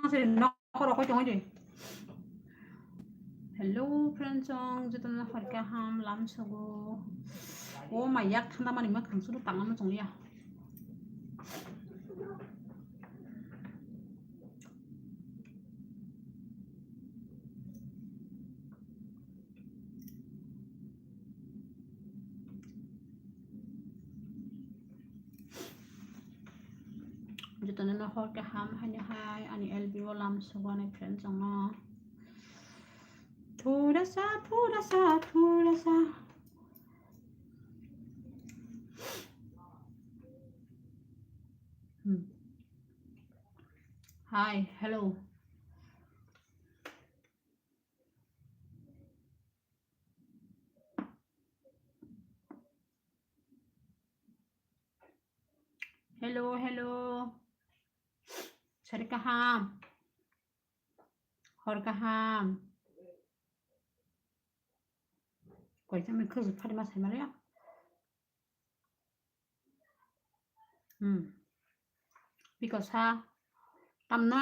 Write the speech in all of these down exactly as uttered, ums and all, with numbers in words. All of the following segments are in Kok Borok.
se nokoro koi tongoi de. Hello friends, song jotono hor kaham lam sogo. O mai yak thanda mani ma khang suru tangma ma chongliya. Jotono no hor kaham haino hai ani L B o lam sogo ani friends song no. Thurasa, thurasa, thurasa. Hmm. Hi, hello. Hello, hello. Sari kaham. Hor kaham. Koi tang ni khwsuk phari ma sai maliya. Hmm. Biko sa. Tamna.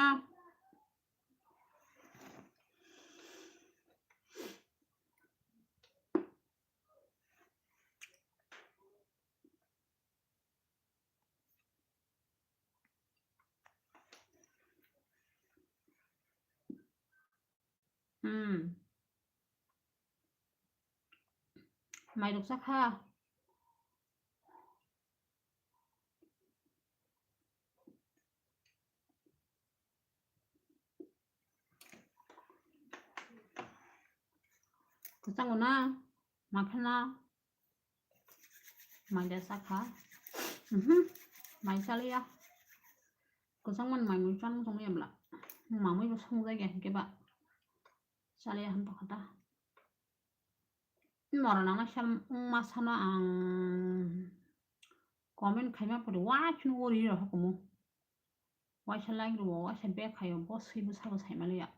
Hmm. Mai rok cha kha. Kwchango na, ma phana, mai da cha kha. Mhm, mai cha liya. Kwchangmani mai mui chana tongma yamla. Mamui bo songjakya hinkhe ba. Cha liya hwn tongkha ta. Mora nangna sam wngma sano ang comment khaima pore waisano ori rw hukumu. Waisa like rw, waisa bag khaio, bo swibo sabo saimaliya.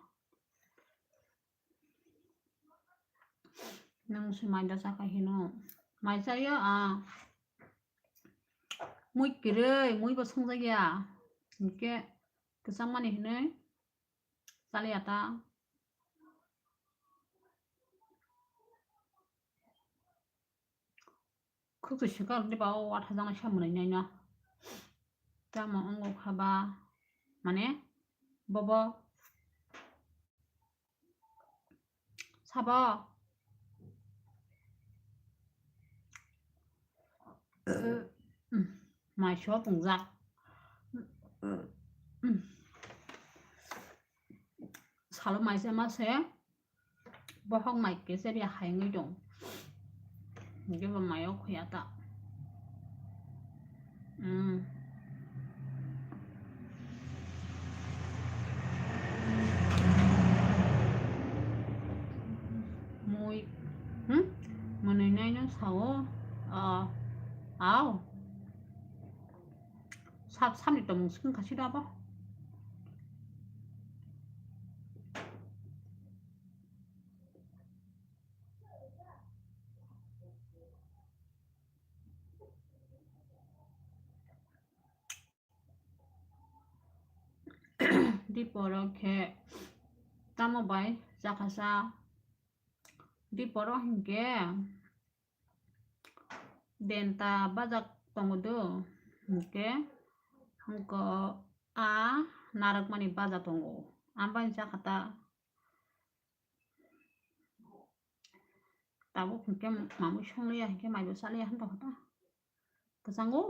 Nwng se mai da cha kha hino. Mai chayo a. Mui kwrwi, mui bo songjakya. Hinkhe kwchangmani hinwi cha liya ta. Khwtwi swkang diba o watha jana sa mwnwi naina. Tamo wngwi kha ba, mane, bobo sabo. Mai so pungjak. Salo mai se ma se. Bohok mai khe se ria hai wngwi tong. Hinkhe bo mai o khuya ta. Hmm. Mui. Hmm? Mwnwi naino sao. Ah. Au. Sab samni tongmung swkang kha sida bo. Diporo khe tamo bai chakha sa. Diporo hinkhe denta bajak tongo do, hinkhe wngkha a narwkmani baja tongo, ambai chakha ta. Tabuk hinkhe mamui songliya hinkhe maibo chaliya hwn tongkha ta. Kwchango.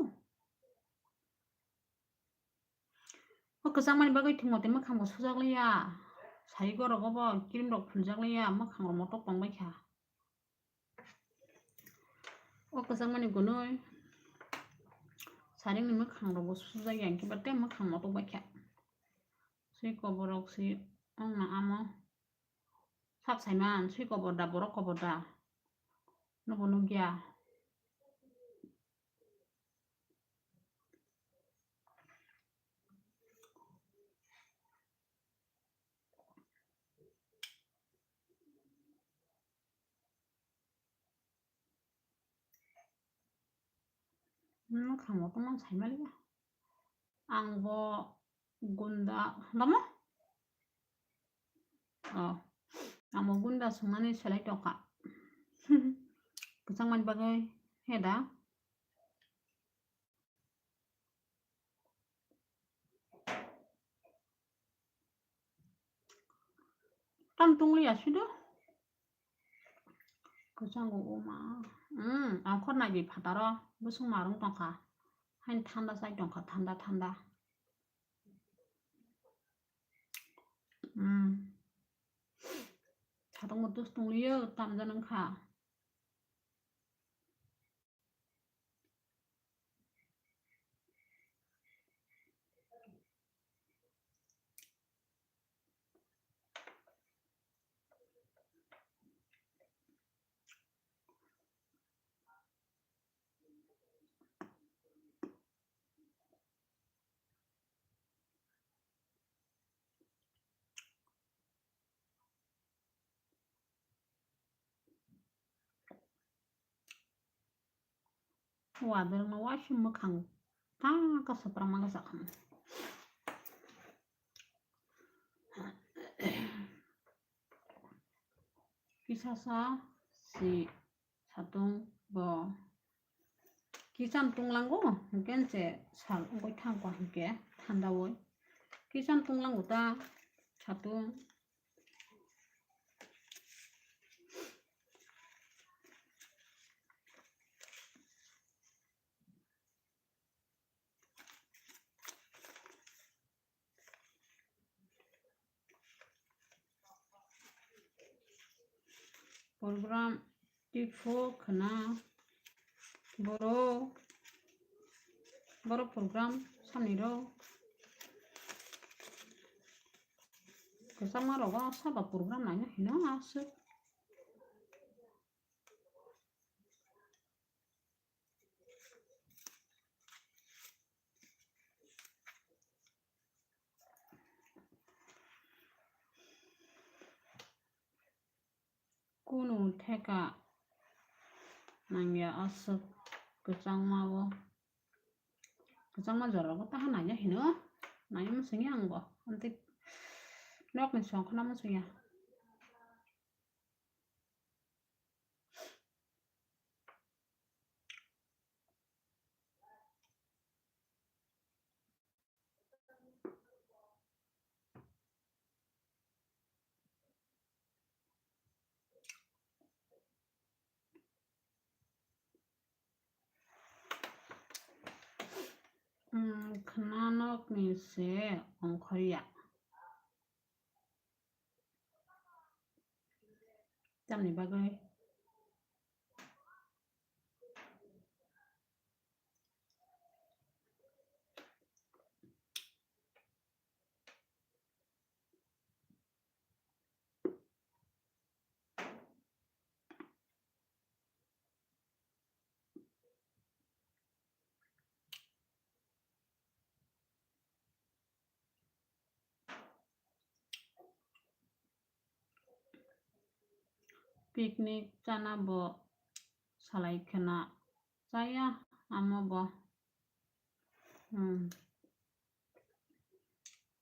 O kwchangmani bagwi thwngmate mwkhangbo sujakliya. Sai gorok obo cream rok phuljakliya, mwkhangrok motok tongbaikha. O kwchangmani gunui saringni mwkhangrokbo sujakya, hinkhe ba tei mwkhang motok baikha. Swi koborok si wngna amo. Sab saiman, swi kobor da, borok kobor da. Nobo nukya. Mwkhang motok mang saimaliya. Ang bo gunda, lama? Oh, amo gunda swngnani selai tongkha. Kwchangmani bagwi he da. Tam tungli ya sido. Kwchango uma. Hmm, angkhor nai di phataro. Busung marung tongkha. Hain thanda chai tongkha, thanda, thanda. Hmm. Satung mutus tungli yo, tam janang kha. Wadarma waisi mwkhang ta ka soprama ka sakhang. Kisa sa si satung bo kisan tunglango, hingke se sal wngoi thangkha hingke thandaoi. Kisan tunglango ta satung. Program tipo khna boro, boro program sani ro. Kwchangma rogo saba program naina hino aswk. Kunu theka nangya aswk kwchangma o. Kwchangma jora o taha nangya hino. Nangya muchungya ang bo. Amtwi nokni songkhorna muchungya. Hmm, khna nokni se ongkhorya. Tamni bagwi. Picnic chana bo salai khna chaya amo bo. Hmm.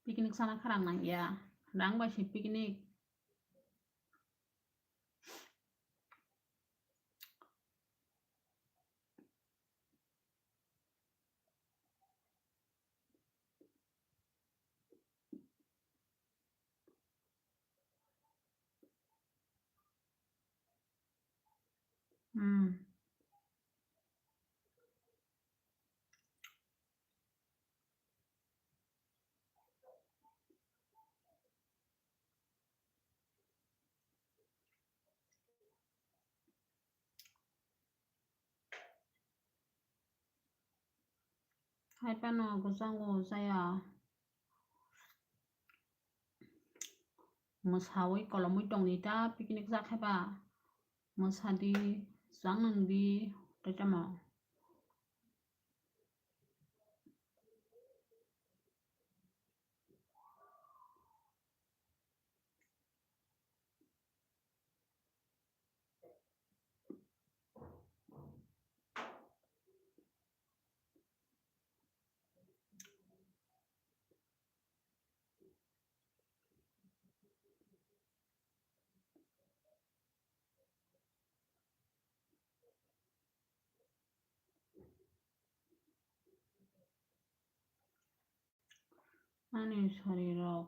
Picnic sana kharang nang ya. Rang bai se picnic. Hmm. Hai phano kwchango chaya. Mwsawi kolomwi tongdi ta picnic ja khe ba. Mwsadi, chwng nwngdi, tei tamo. Ani sori rok.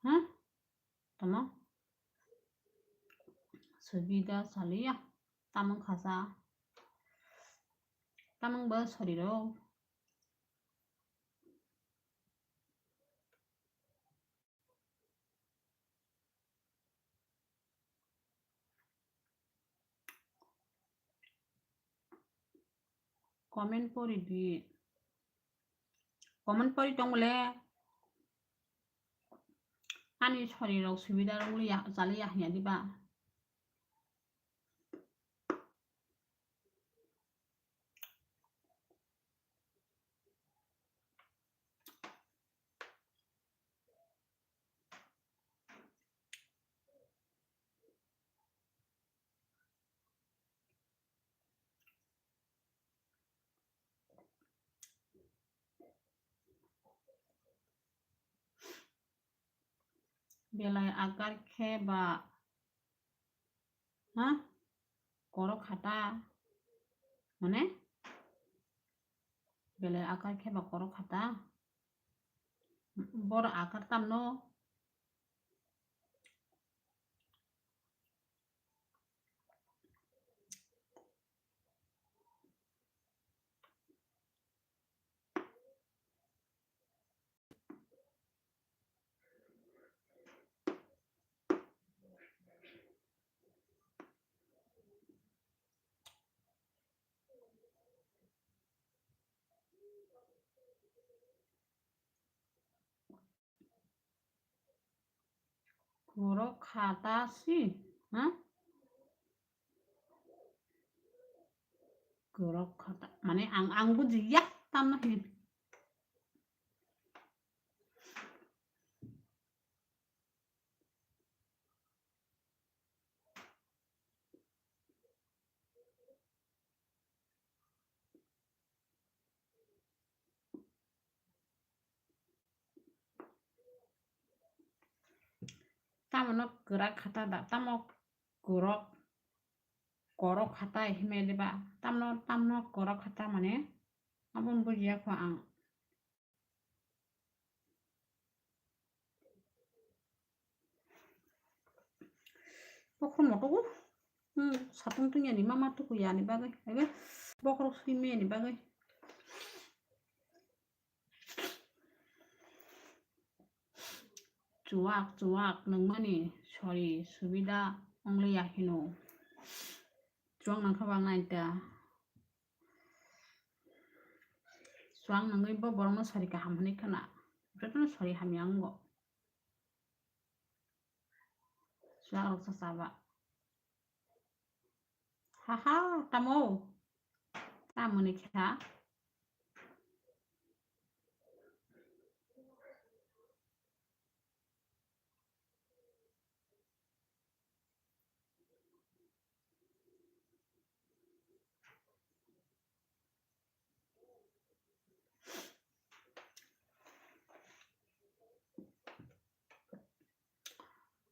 Ha? Tamo? Subida saliya. Tamang khasa. Tamang ba sori rok. Comment pori di. Comment pori tong bole. Ani sori rok subida rok ya, chali ya hanya diba. Belai akar khe ba, ha? Korok khata, mane? Belai akar khe ba korok khata. Bor akar tamno. Korok khata si, ha? Korok khata, mane ang, ang bujiya, tamno hin. Tamo no kwrak khata da, tamo kwrak, korok khata hime diba, tamno, tamno korok khata mane, aboni bujiya kho ang. Bokhorok motogo, hmm, satung tungya ni mama tuku yani bagwi, ebe bokhorok sui maya ni bagwi. Chuwak, chuwak, nangmani, sorry, subida ongliya hino. Chuwak nangkha bang naita. Chuwak nangwi bo borokno sori kaham hwnwi khna. Jotono sori hamya wngo. Chuwak rok cha chaba. Haha, tamo? Tamoni kha?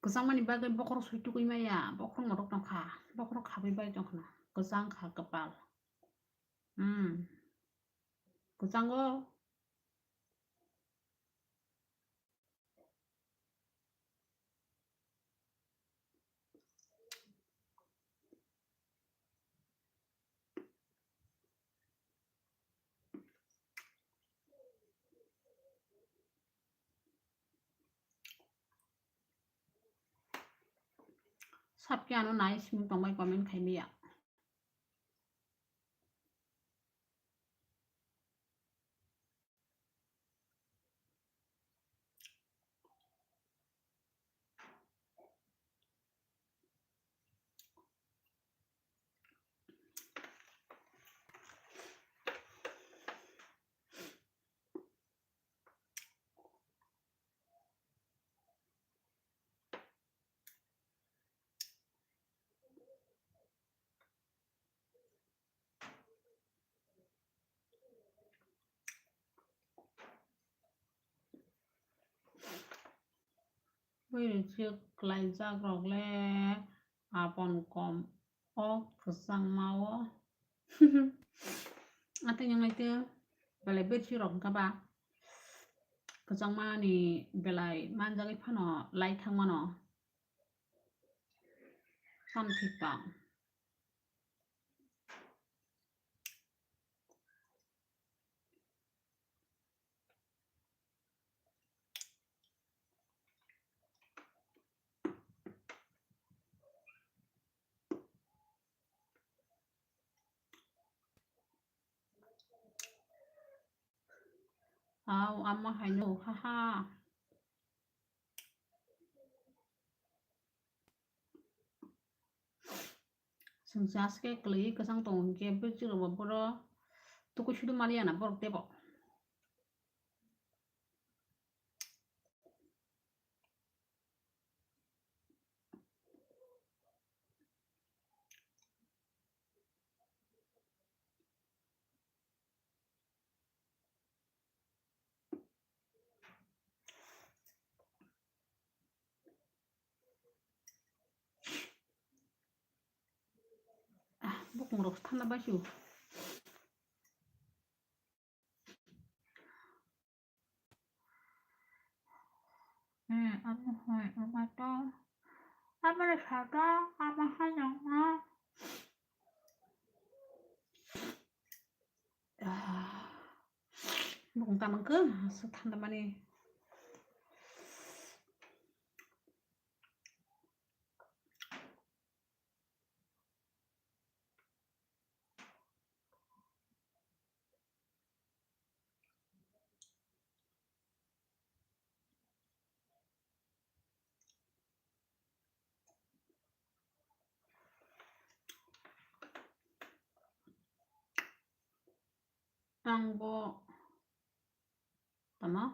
Kwchangmani bagwi bokhorok sui tugwi maya, bokhorok motok tongkha, bokhorok khabwi bai tongkhna, kwchang kha kwpal. Hmm. Kwchango. Sabki ano nai simi tongbai comment khai maya. Bwrwi chwk klaijak rok le apon kom o kwchangma o. Atwi nang naitwi belai bwrwi chwk rok wngkha ba Kwchangmani belai manjagwi phano lai thangmano. Samthipang. Au, ama haino, haha. Chwng chas khe kwlwi kwchang tongo hinkhe bwswk rokbo bohrok tukui sudu maliya na bohrok teibo. Ah, bukung rok thanda baisio. Hmm, amo hai, ama to. Ama le saka, ama hai nang ma. Ah, bukung tamang ke, so thanda mani. Ang bo tamo,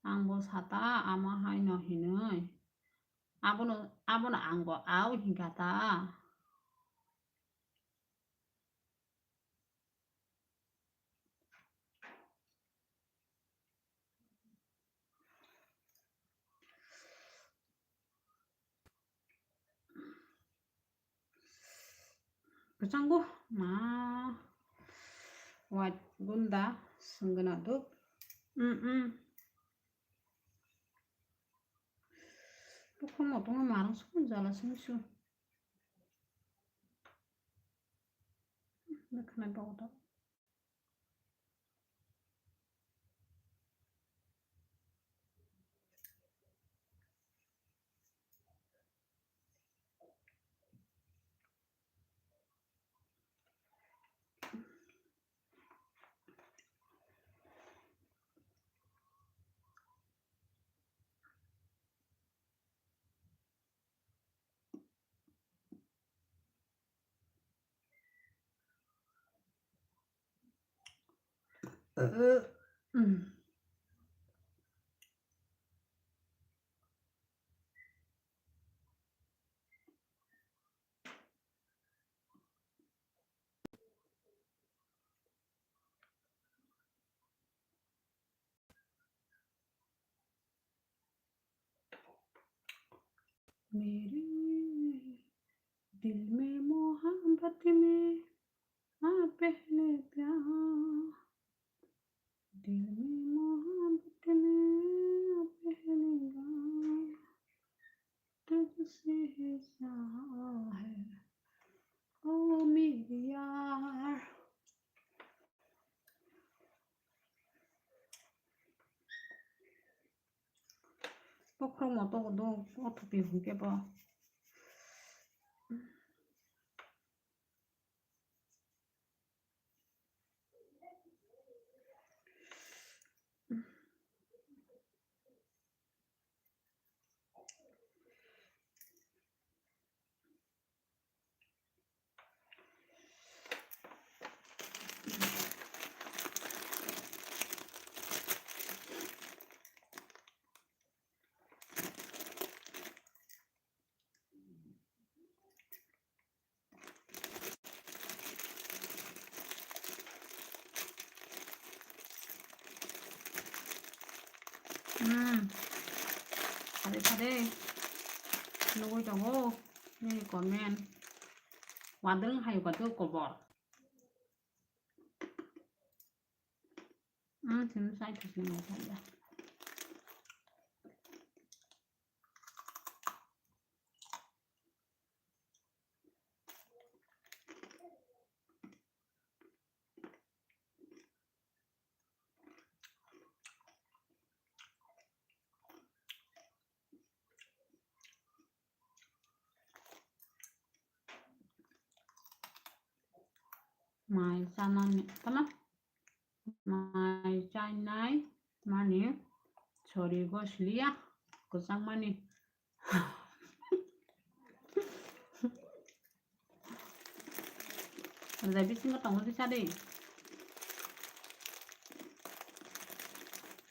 ang bo sata ama hai no hinoi. Abono, abono ang bo au hinkha ta. Kwchangbo ma white gunda swngwna duk. Mm, mm. Bukhum otongo marang song jala song su. Nakhna bokdok. मेरे दिल में मोहब्बत में हाँ पहले प्यार, दिल में मोहब्बत में हाँ पहली बार। तुझसे है चाहा है ओ मेरे यार। Bokhorok moto do o thupi hwnkhe bo. Hmm. Phade phade nugui tongo nini comment. Wadrwng hai kha kobor. Hmm, sini sai thwsni nai thangya. Mai chanani, tama? Mai chainai mani, sorry, go siliya, kwchangmani. Rwjai bisingo tongo di sa di.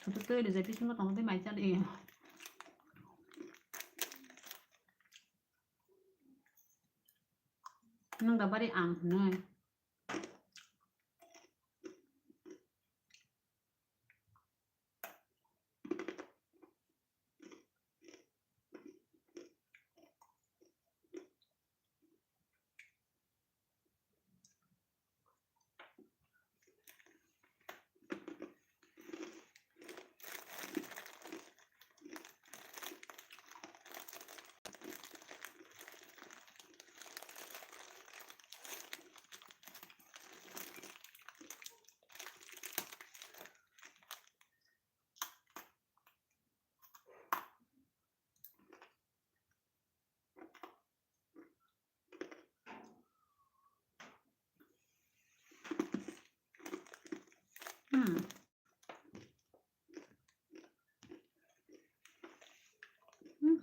Sutu twi rwjai bisingo tongo di mai cha di. Nwng da bari ang hwnwi. Hmm. Hmm.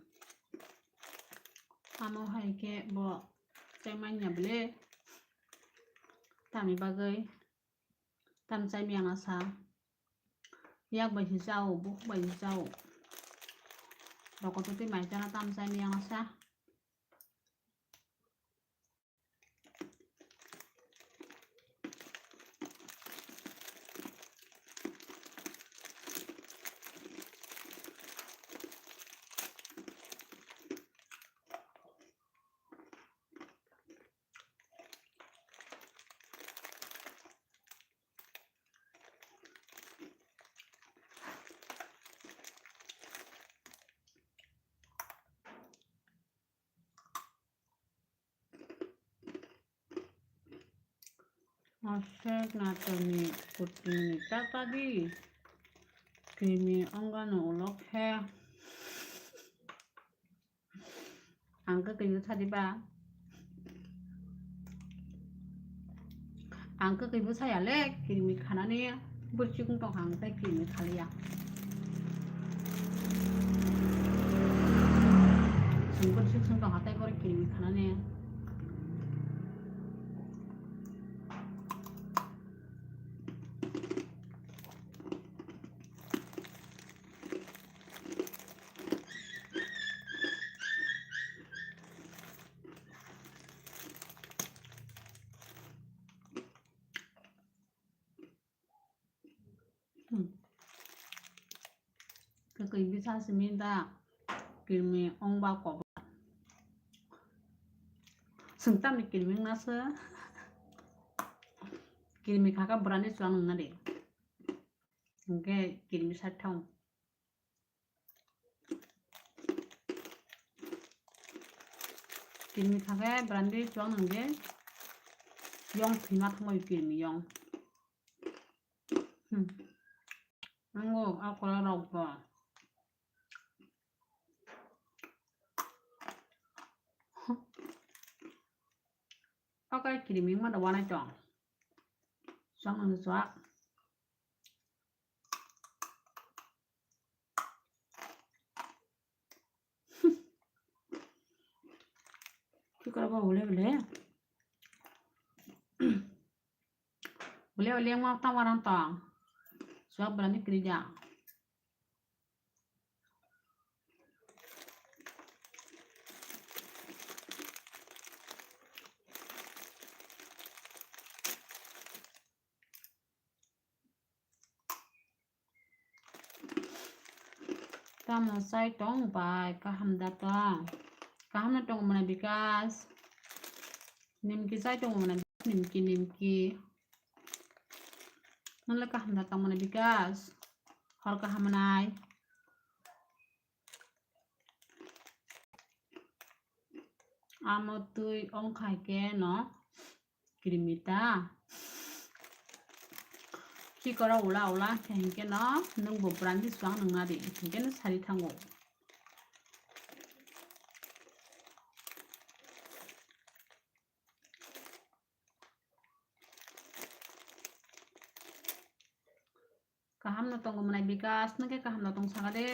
Amo hai khe bo chaimanya bwle. Tamni bagwi tam chaimaya sa. Yak bai se chao, bukhuk bai se chao. Rokoto tei mai chana tam chaimaya sa. Aswk naitokni kutingni ta ta di. Krimi ongano ulo khe. Ang kwkwi bwsa diba? Ang kwkwi bwsa ya le, kirimi khanani bwswk wng tongkha, ang tei kirimi khaliya. Chwng bwswk wng tongkha tei bohrok kirimi khanani. Hmm. Kwkwi bwsa simi da kirimi ongba kobo. Chwng tamni kirimi wngna se. Kirimi khaka brani chwla nungna de. Hwnkhe kirimi sa thong. Kirimi khake brandi chuang nang je yong thwima thangwi kirimi yong. Hmm. Nango a kola rok bo. Okai kirimi ma da wanai tong. Chuang nang chuak. Ki kora ba bole bole. Bole bole yang mau tawaran tong. Suap berani kerja. Tamo chai tong bai, kaham da tong? Kaham no tong mwnai Bikas? Nimki chai tong mwnai, nimki, nimki. Nole kaham da tong mwnai Bikas? Hor kaham mwnai. Amo twi ongkhai khe no kirimi ta. Ki kora ula ula khe hinkhe no nwng bo brandi swang nungna di hinkhe no sari thango. Kaham no tongo mwnai Bikas, nwng khe kaham no tong saka de.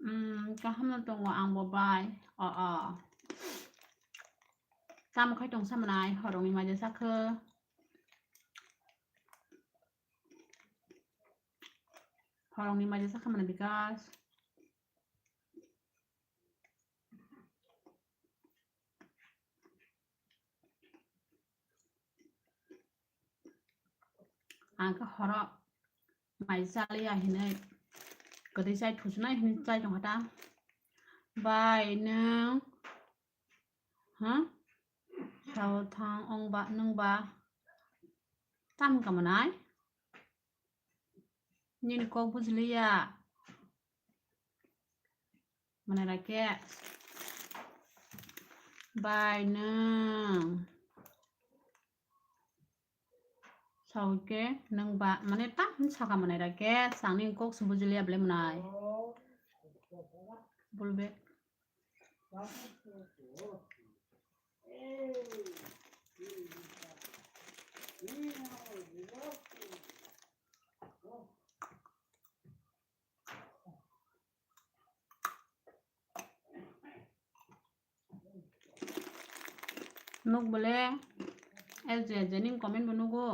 Hmm, kaham no tongo ang bo bai. O, o. Tamo khai tong sa mwnai, horong ni maja sakho. Horong ni maja sakha mwnai Bikas. Ang khe horo mai chaliya hinwi kwtwi chai thuchunai hinwi chai tongkha ta. Bai nwng, ha? Sao thang ong ba nwng ba. Tam ka mwnai? Nini kok bujiliya. Mane rake. Bai nwng. Sauke nwng ba, mane tam hin saka mane rake. Sangni kok se bujiliya bele mwnai. Bulbe. Nuk bole S J S J ning comment bo nugo.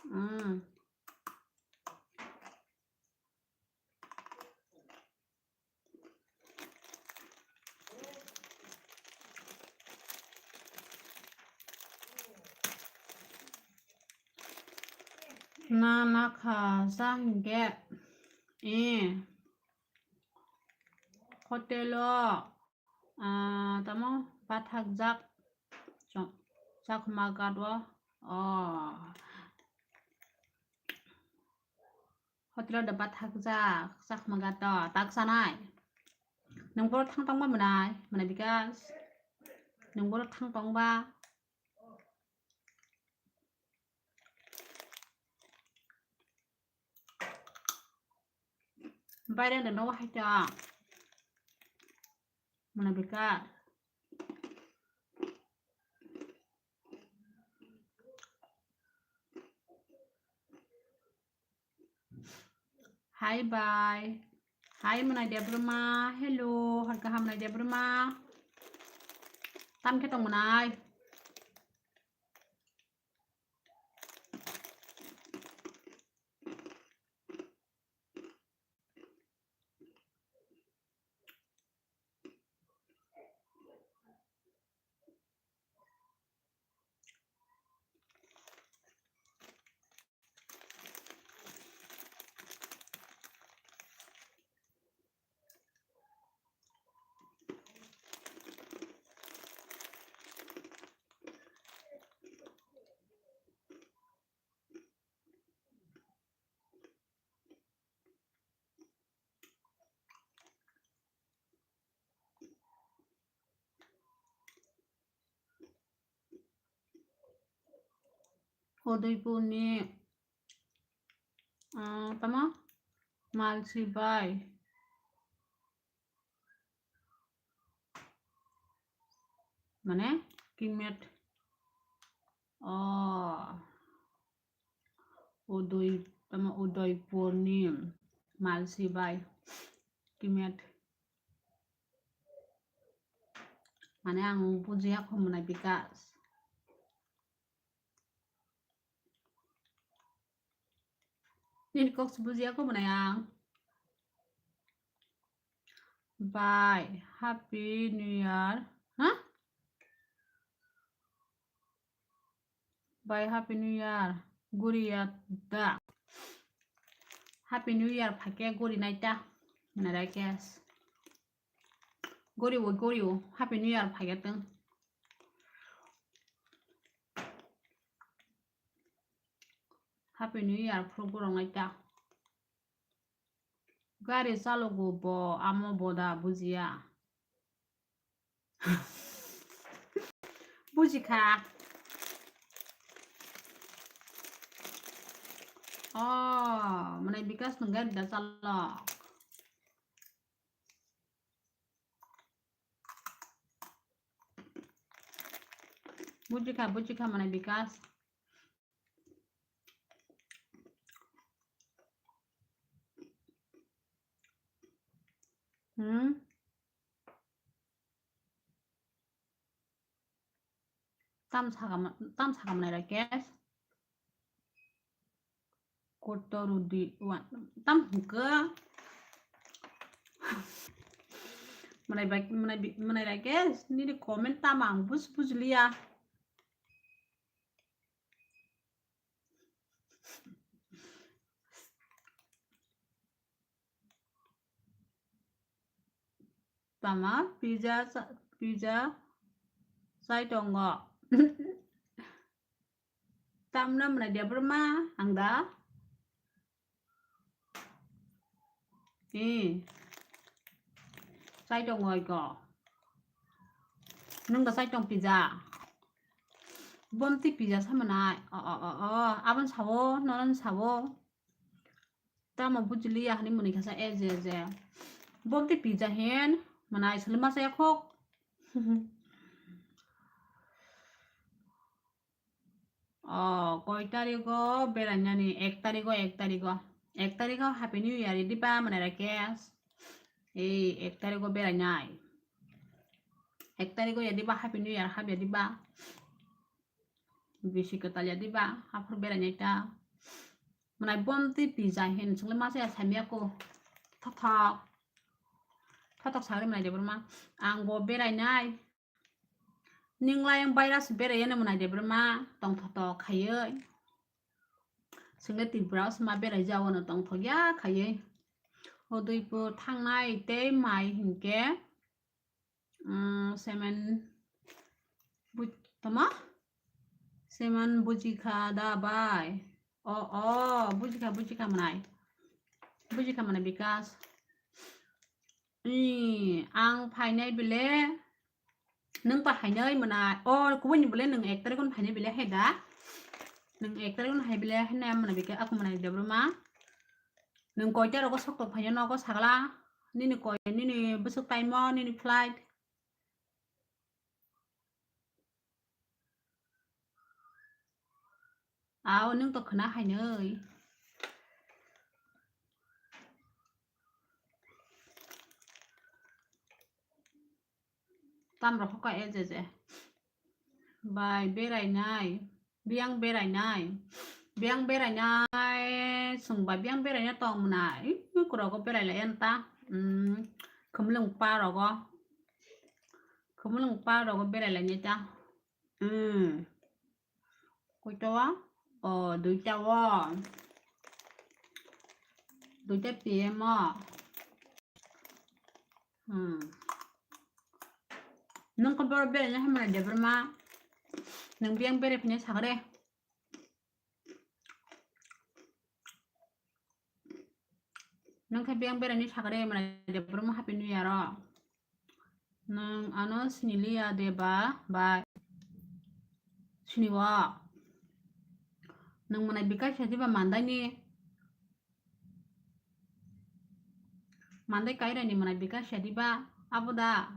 Hmm. Na, na kha sa hinkhe, eh, hotel o, ah, tamo bathakjak, chakma gado, oh. Hotelo da bathakjak, chakma gato, tak sanai. Nung boro thang tongba mwnai, mwnai Bikas. Nung boro thang tongba. Baire da no hai ta. Mwnai Bikas. Hi, bye. Hi, mwnai Debruma. Hello, hor kaham mwnai Debruma. Tam khe tong mwnai. Udaipurni, ah, tamo Malsi bai. Mane, kimet. Oh. Udoi-, tamo Udaipurni Malsi bai kimet. Mane ang bujiya kho mwnai Bikas. Nini kok se bujiya kho mwnai ang. Bye. Happy New Year. Ha? Bye, Happy New Year. Guriya da. Happy New Year phaikhe guri naita. Narai kes. Guriwo, guriwo. Happy New Year phaikhe tong. Happy New Year phuru borok naita. Gari chalogo bo, amo boda bujiya. Bujikha. Oh, mane Bikas nwng gari da chalok. Bujikha, bujikha mane Bikas. Hmm? Tam sakam, tam sakam nai Rakesh. Kotor di wan. Tam hwnkhe. Mwnai bai, mwnai bi, mwnai Rakesh, nini comment tam ang bus bujliya. Tama pizza cha-, pizza chai tongo. Tamna mwnai Debbarma ang da? Eh. Chai tongo iko. Nwng da chai tong pizza. Bomti pizza sa mwnai. O, o, o, o. Abon sawo, nonon sawo. Tamo bujiliya hani mwnwi khasa eje eje. Bomti pizza hen mwnai sele masa yakhok. O, koi tarigo berainani? Ek tarigo, ek tarigo. Ek tarigo Happy New Year diba mwnai Rakesh? Ei, ek tarigo berainai. Ek tarigo ya diba Happy New Year hab ya diba? Bisi kwtal ya diba? Aphuru berainai ta. Mwnai bomti pizza hin swngle masa ya samya ko. Thothok. Thothok sagri mwnai Debbarma. Ang bo berainai. Ninglayang virus beraiya no mwnai Debbarma, tongthotok khaiwi. Swngle Tripura o sma berai jao no tongthok ya khaiwi. Udaipur thangnai tei mai hinkhe, mm, semen bu-, tama? Semen bujikha da bai? O, o, bujikha, bujikha mwnai. Bujikha mwnai Bikas. Ee, ang phainai bile, nwng pa hainai mwnai, o, kubuni bile nwng ek tarikh on phainai bile hai da? Nwng ek tarikh on hai bile hai na mwnai bike, aku mwnai Debbarma. Nwng koita rogo sok tok phainai nogo sagla, nini koi, nini bwswk time o, nini flight. Ao, nwng to khwna hainwi. Tam rok kha eje je. Bai berainai, biyang berainai, biyang berainai, chwng bai biyang beraina tong mwnai. Ih, kura go berai lai yan ta. Hmm, khumlung pa rogo. Khumlung pa rogo berai lai nai ta. Hmm. Koito o? O, duita o. Duita P M o. Hmm. Nwng khe boro beraina hamya Debbarma. Nwng biyang berai phina sagre. Nwng khe biyang beraini sagre mwnai Debbarma Happy New Year o. Nwng ano siniliya de ba, ba siniwo. Nwng mwnai Bikas ya diba mandaini? Mandai kairani mwnai Bikas ya diba? Abo da?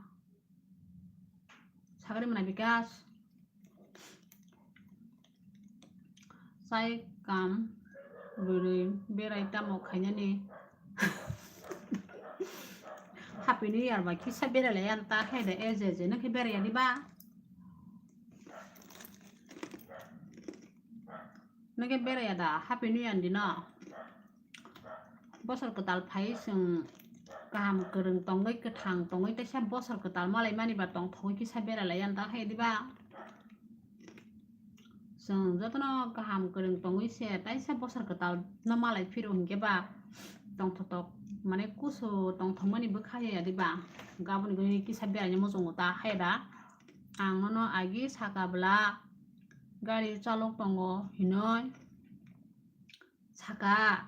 Sagri mwnai Bikas. Sai kam bwrwi berai tamo khainani. Happy New Year bai kisa berai lai yan ta khe de eje je nokhe berai ya diba? Nokhe berai ya da Happy New Year dino? Bosor kwtal phai chwng kaham kwrwng tongwi kwthang tongwi teisa bosor kwtal malai mani ba tongthogwi kisa berai lai yan ta khe diba? Chwng jotono kaham kwrwng tongwi se taisa bosor kwtal no malai phiro hinkhe ba tongthotok mane kusu tongthokmani bwkha ya diba? Gaboni gwi kisa beraina muchungo ta hai da. Ang nono agi saka bwla gari chalok tongo hinoi. saka.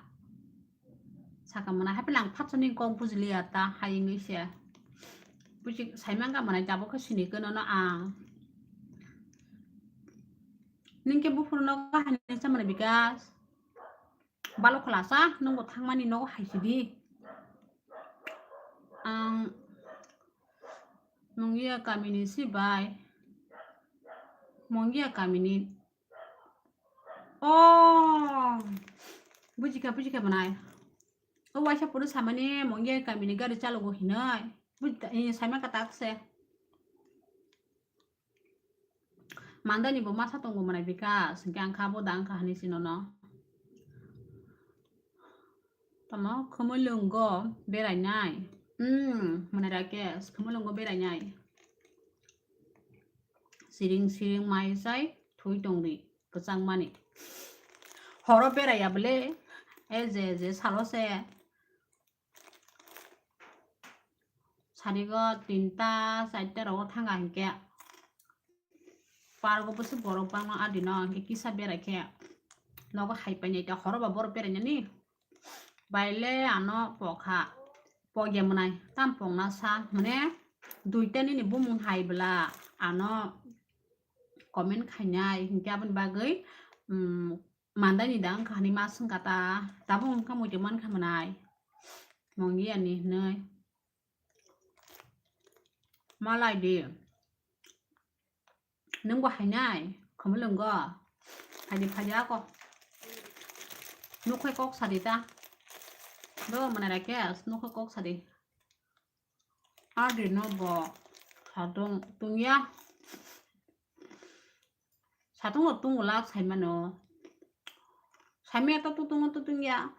Saka mwnai, haphela ang phatsa ni kok bujiliya ta, hai wngwi se. Buji, saimang ka mwnai, tabuk khe sini khe nono ang. Ningkhe buphuru nogo hai ni sa mwnai Bikas. Balo khwlasa, nwngbo thangmani nogo hai sidi. Ang Mongia kamini si bai. Mongia kamini. Oh, bujikha, bujikha mwnai. O waisa puru samani Mongia kamini gari chalogo hinoi. Buj-, eh, saima katak se. Mandani bo masa tongo mwnai Bikas, hwnkhe ang kha bo da wngkha hani sinono. Tamo khumulwngo berainai. Hmm, mwnai Rakesh, khumulwngo berainai. Siring siring mai sai thui tongdi kwchangmani. Horo beraiya bwle, e je je salo se. Sarigo tinta, charta rogo thanga hinkhe. Pargo bwswk borok bangma adino hinkhe kisa berai khe. Nogo hai painai ta horo ba borok berainani. Baile ano pokha. Pogya mwnai. Tam pokna sa. Mane duita nini bumung hai bwla ano comment khainai. Hinkhe aboni bagwi, um, Mandani da wngkha hwnwi ma swngkha ta, tabuk wngkha muitu mankha mwnai. Mongia ni hwnwi. Malai di. Nwngbo hainai, khumulwngo. Phaidi phaidi ako. Nukhai kok sadi ta. Do mwnai Rakesh, nukhai kok sadi. Adi no bo. Satung tungya. Satung no tungo lak saimano. Saimaya to tutung no tutung ya.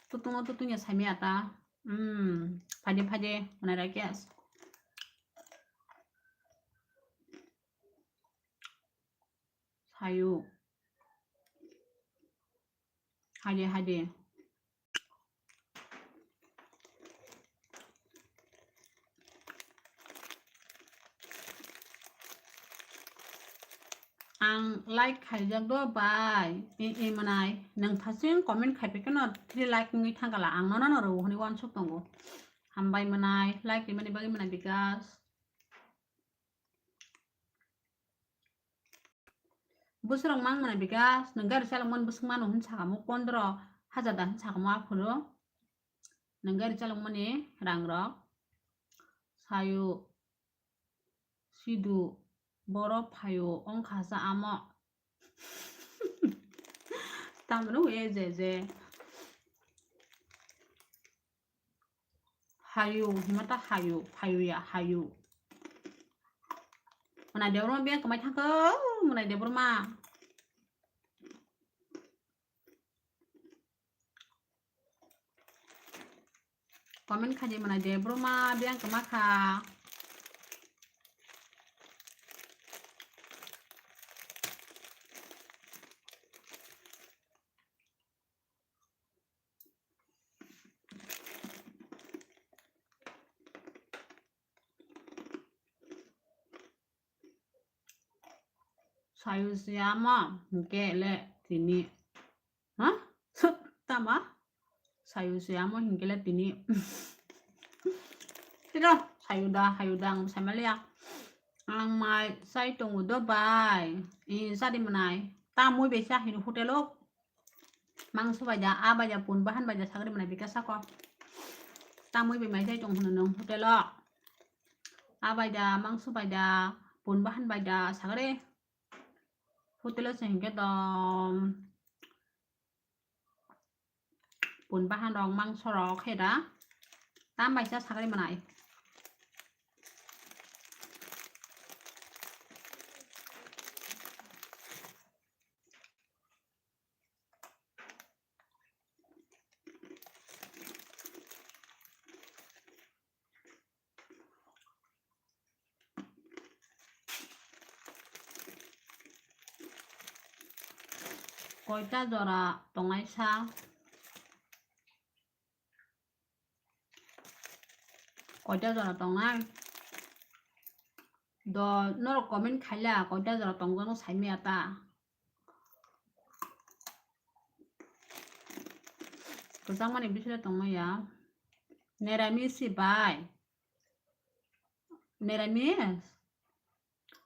Tutung no tutung ya saimaya ta. Hmm, phaide phaide mwnai Rakesh. Sayu. Hade hade. Ang like khaijak do bai. E, e mwnai. Nwng thasing comment khaipai kheno three like wngwi thangkala. Ang nono no rw hwnwi uansuk tongo. Hambai mwnai. Like rimani bagwi mwnai Bikas. Bwswrok mang mwnai Bikas, nwng gari chalokmani bwswk mano hwn sakamo pondro hajar da hwn sakamo aphuru. Nwng gari chalokmani rangrok. Sayo, sidu, borok phayo, wngkha sa amo. Tamno e je je. Hayu, hima ta hayu, hayu ya, hayu. Mwnai Debbarma biyang kwmai thangkha, mwnai Debbarma. Comment khaidi mwnai Debbarma biyang kwma kha. Sayu siyamo hwnkhe le tini. Ha? Tama? Sayu siyamo hwnkhe le tini. Tiro, sayu da, hayu da, ang saimaliya. Ang mai sai tongo do bai. I sadi mwnai. Tamwi bai sa hino hotel o. Mangso bai da, a bai da, pun bahan bai da, sagri mwnai Bikas sako. Tamwi bai mai sai tong hino nung hotel o. A bai da, mangso bai da, pun bahan bai da, sagri. Hotel o se hingke dom. Pun bahan rok, mangso rok khe da. Tam bai sa sagri mwnai. Koita jora tongnai sa? Koita jora tongnai? Do norok comment khaila koita jora tongjakno saimaya ta? Kwchangmani bisilo tongmaya. Neramis si bai. Neramis?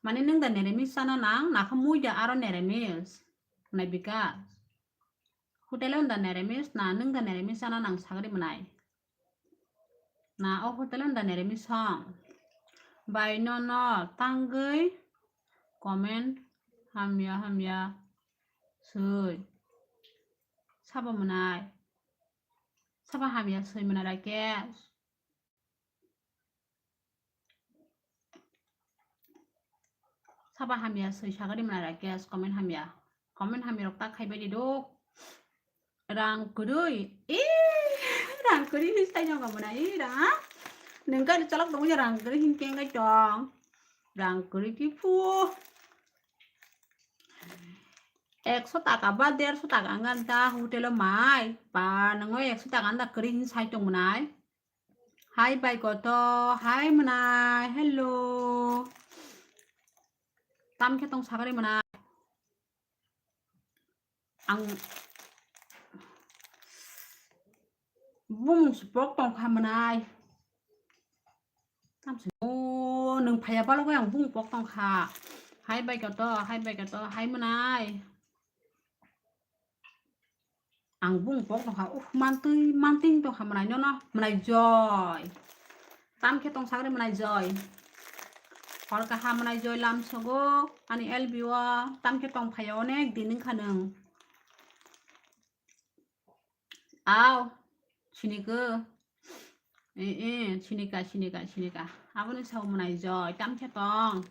Mane nwng da neramis chana nang, nakha mui da aro neramis? Nai Bikas. Hotel o da neramis na, nwng da neramis chana nang sagri mwnai? Na o hotel o da neramis song? Bai nono tangwi comment hamya hamya swi. Sabo mwnai? Sabo hamya swi mwnai Rakesh? Sabo hamya swi sagari mwnai Rakesh, comment hamya. Comment hamya rok ta khaibai di do. Rang kwrwi. Eh, rang kwrwi ni sai nang mwnai rang. Nwng kani chalok tongwi rang kwrwi hin keng kai tong. Rang kwrwi ki phu. Ekso taka ba derso taka wngkha da hotel o mai. Pa, nwng o ekso taka wngkha kwrwi hin sai tong mwnai. Hai bai koto, hai mwnai, hello. Tam khe tong sagari mwnai. Ang bumung si pok tong kha mwnai. Tam si, o, nwng phaiya balogo ang bumung pok tong kha. Hai bai koto, hai bai koto, hai mwnai. Ang bung pok tongkha, uh, mantwi, mantwi tongkha mwnai nono, mwnai Joy. Tam khe tong sagri mwnai Joy. Hor kaha mwnai Joy lamsogo, ani L B o, tam khe tong phaiya onek din wngkha nwng. Aw, siniko. Eh, eh, sinika, sinika, sinika. Aboni sao mwnai Joy, tam khe tong.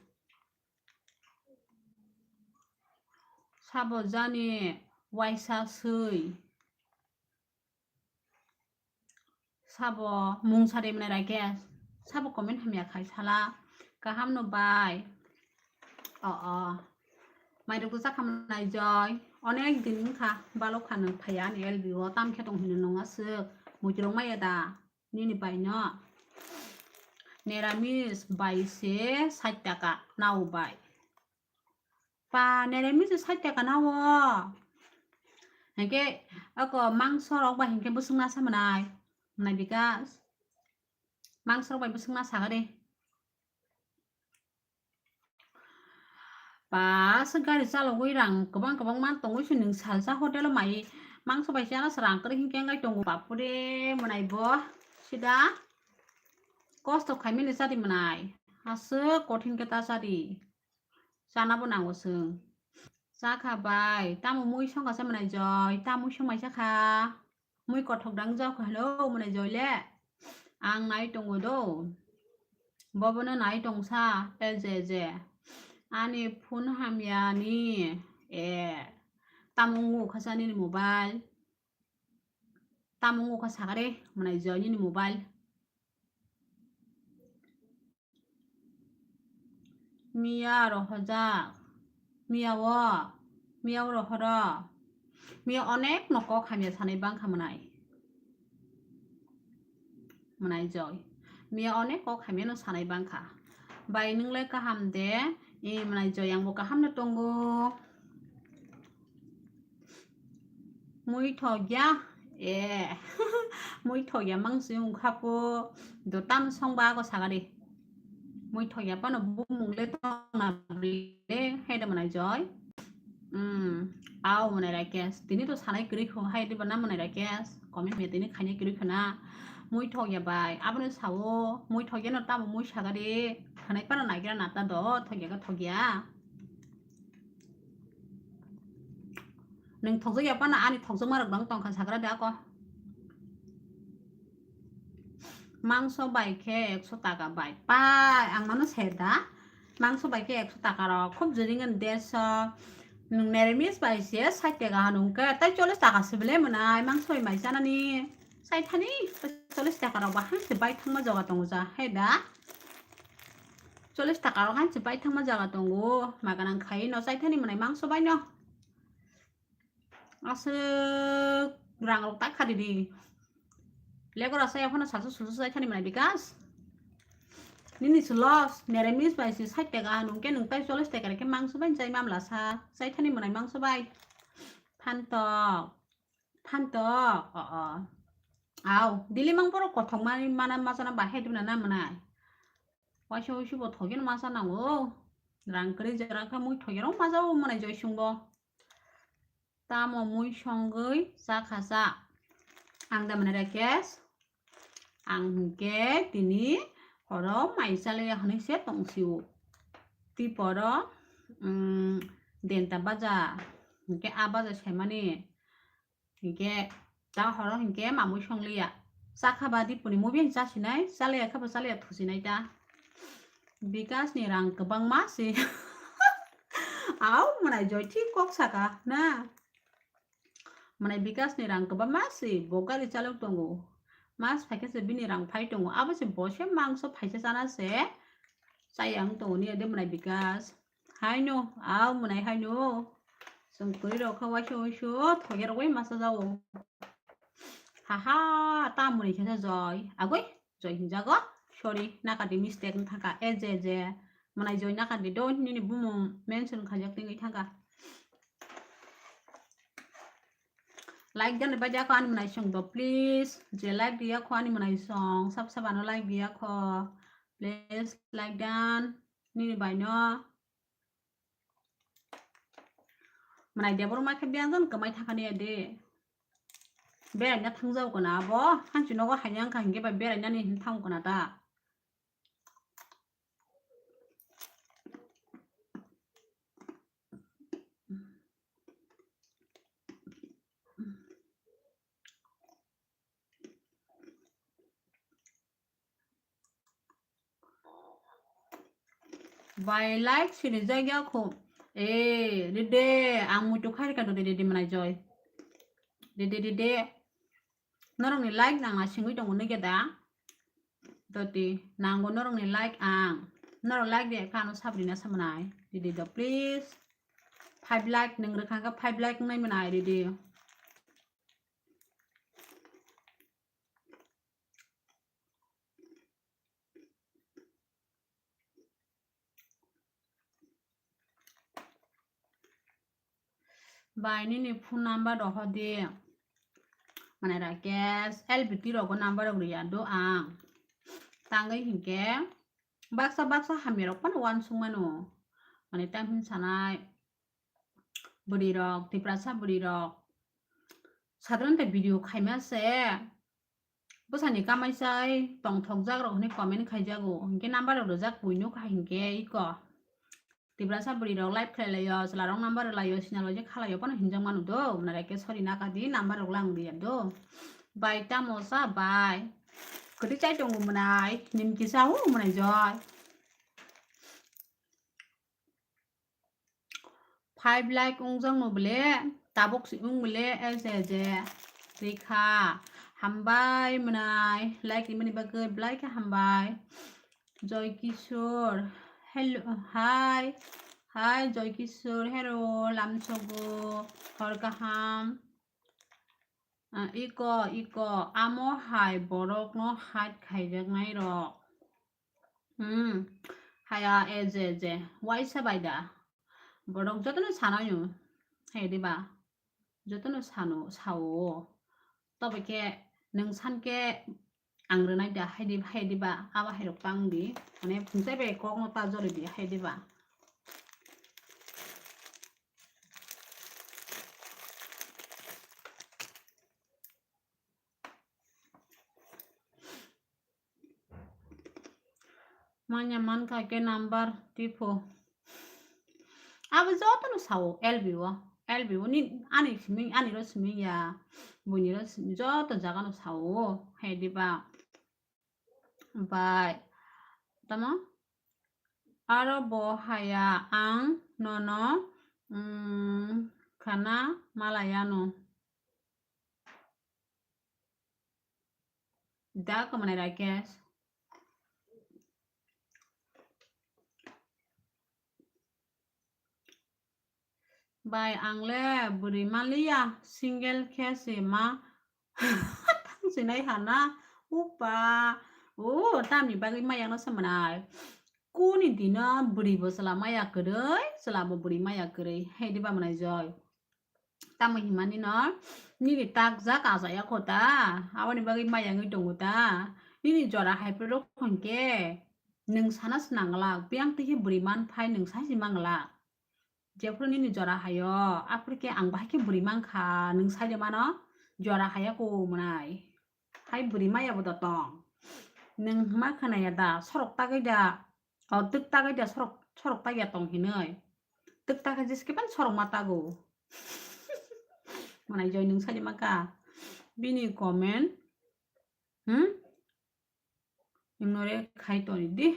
Sabo jani waisa swi. Sabo mung sari mwnai Rakesh. Sabo comment hamya khai sala. Kaham no bai. O, o. Mairok to chakha mwnai Joy. Onek din wngkha. Balok kha nwng phaiya ani L B o. Tam khe tong hino nwng aswk. Muchurok maya da. Nini bai no. Neramis bai se sait taka nao bai. Pa, neramis se sait taka nao. Hingke ako mangso rok bai hingke bwswk nasa mwnai. Mwnai Bikas. Mangso rok bai bwswk nasa gari. Ba, aswk gari chalogwi rang kwbang kwbang man tongwi se nwng salsa hotel o mai mangso bai chana se rang kwrwi hinkhe wngwi tongo. Bapure, mwnai bo sida kosto khaimani chadi mwnai. Aswk kothin khe ta chadi. Chana bo nango chwng. Chakha bai, tamo mui songkha se mwnai Joy, tamo mui songmai chakha. Mui kothok dang jao kha hwno mwnai Joy le. Ang nai tongo do. Bobono nai tongsa, e je je. Ani phone hamya ni, e. Tamo wngkha sa nini mobile. Tamo wngkha sakare mwnai Joy nini mobile. Miya rohorjak, miya o, miya o rohoro, miya onek no kok hamya sanai bangkha mwnai, mwnai Joy, miya onek kok hamya no sanai bangkha, bai nwng le kaham de, e mwnai Joy ang bo kaham no tongo. Mui thokya, e, mui thokya mangsi wngkha po, do tam songba ako sagari. Mui thokya pano bumung le tongna bile, hai da mwnai Joy. Hmm, au mwnai Rakesh. Tini to sanai kwrwi kho, hai diba na mwnai Rakesh. Comment me tini khainai kwrwi kho na. Mui thokya bai, abono sao, mui thokya no tamo mui sagari. Khanai pano naigra na ta do, thokya ka thokya. Nwng thokjak ya phano ani thokjakma rok dang tongkha sakra de ako. Mangso bai khe ekso taka bai. Pai, ang mano ser da. Mangso bai khe ekso taka rok khub juri ngan derso. Nwng neramis bai se sait taka hwnwi khe tai chollish taka se bele mwnai mangso bai mai chanani. Chaithani chollish taka rok bahai se bai thangma jaga tongo ja, hai da. Chollish taka rok hai se bai thangma jaga tongo. Maganang khai no chaithani mwnai mangso bai no. Aswk rang rok tak khadi di. Legora saya phano salsa sulsa chaithani mwnai Bikas. Nini se loss, neramis bai se sait taka, nwng khe nwng tai chollish taka rok khe mangso bai chai mamla sa. Chaithani mwnai mangso bai. Phantok. Phantok, o, o. Au, dili mang borok kothok mani mana masana bahai duna na mwnai. Waisa waisa bo thogeno masa nango. Rang kwrwi jora kha mui thogeno masa o mwnai joisungbo. Tamo mui songwi cha kha cha. Ang da mwnai Rakesh. Ang hwnkhe tini horo mai chalaya hwnwi se tong sio. Tiporo, um, denta baja. Hwnkhe a baja saimani. Hwnkhe ta horo hwnkhe mamui songliya. Chakha ba dipuni mubi hinwi chasinai, chalaya khe bo chalaya thusinai ta. Bikash ni rang kwbangma se. Au mwnai joi thik kok saka na. Mwnai Bikash ni rang kwbangma se, bo gari chalok tongo. Mas phaikhe se bini rang phai tongo. Abo se bo se mangso phaisa chana se chaya wng tongo ni ade mwnai Bikash. Haino, au mwnai haino. Chwng kwrwi rok kha waisa waisa thoge rok bai masa jao. Haha, ta mwnai khe joi. Agoi, joi hinjago. Sorry, nakadi mistake wng thangkha. E je je. Mwnai joi nakadi do nini bumung mention khaijak tingwi thangkha. Like dan bai dia kho ani mwnai song do please. Je like dia kho ani mwnai song. Sab sab ano like dia kho. Please like dan. Nini bai no. Mwnai de borok mai khe biyang jan kwmai thangkha ni de. Beraina thangjao kana abo. Hanchi nogo haina wngkha hinkhe bai beraina ni hin thang kana ta. Bai like sini jagya kho. Eh, dede, ang muitu khai rika dede, dede mwnai joi. Dede, dede. Norokni like nang asingwi tongo nige da. Doti, nango norokni like ang. Norok like de kha ano sabri na samnai. Dede do please. Five like nang rwkha kha five like nai mwnai dede. Bai nini phone number rohor di. Mane Rakesh, L B T rogo number rok riya do ang. Tangwi hinkhe baksa baksa hamya rok phano uansuk mano. Mane tang hin sanai bwrwi rok, Tiprasa bwrwi rok. Sadharanto video khaima se. Bwsani kamai sai tongthokjak rok hwnwi comment khaijago, hinkhe number rok rijak buino kha hinkhe iko. Tiprasa bwrwi rok live khlai laio, chwla rok number rok laio, sinalo je khalaio phano hinjak manu do, mwnai khe sorry nakadi number rok lang diya do. Bai tamo sa bai. Kwtwi chai tongo mwnai, nimki sa hu mwnai joi. Five like wngjakno bole, tabuk si wng bole, S J Rekha. Hambai mwnai, like rimani bagwi belai khe hambai. Joy Kishore, hello, hi. Hi, Joy Kishore, hello, lamsogo, hor kaham. Ah, iko, iko, amo hai borokno hide khaijaknai rok. Hmm, haya, S J, S J, waisa bai da. Borok jotono sanayo, hai diba? Jotono sano, sao. Tobe khe nwng san khe ang rwnai da, hai di, hai diba? Abo hai rok tang di. Mane phungchai bai kokno ta jori di, hai diba? Manya mankha khe number tipho. Abo jotono sao L B o, L B o ni ani simi, ani ro simi ya, buini ro simi, joto jaga no sao, hai diba? Bai, tamo? Aro bo haya ang nono, mm, khana malayano. Da khamani Rakesh. Bai, ang le bwrwi manliya, single khe se ma tang sinai hana. Upa, o, tamni bagwi mayang no samanai. Kuni dino bwrwi bo chwla maya kwrwi, chwla bo bwrwi maya kwrwi. Hai diba mwnai joi. Tamo hinmani no, nini takjak achaya kho ta, aboni bagwi mayangwi tongo ta, nini jora hai phuru hwnkhe nwng sana se nangla, biyang twi khe bwrwi man phai nwng sai se mangla. Jephuru nini jora haio, aphuru khe ang bahai khe bwrwi mankha, nwng sai de mano, jora haya ko mwnai. Hai bwrwi maya bo da tong. Nwng ma khwnaya da, sorok tagwi da, o twk tagwi da, sorok, sorok tagya tong hinwi. Twk tagwi jeske ban sorok ma tago. Mwnai joi nwng sai de maka. Bini comment, hmm? Nwng nore khai toni di.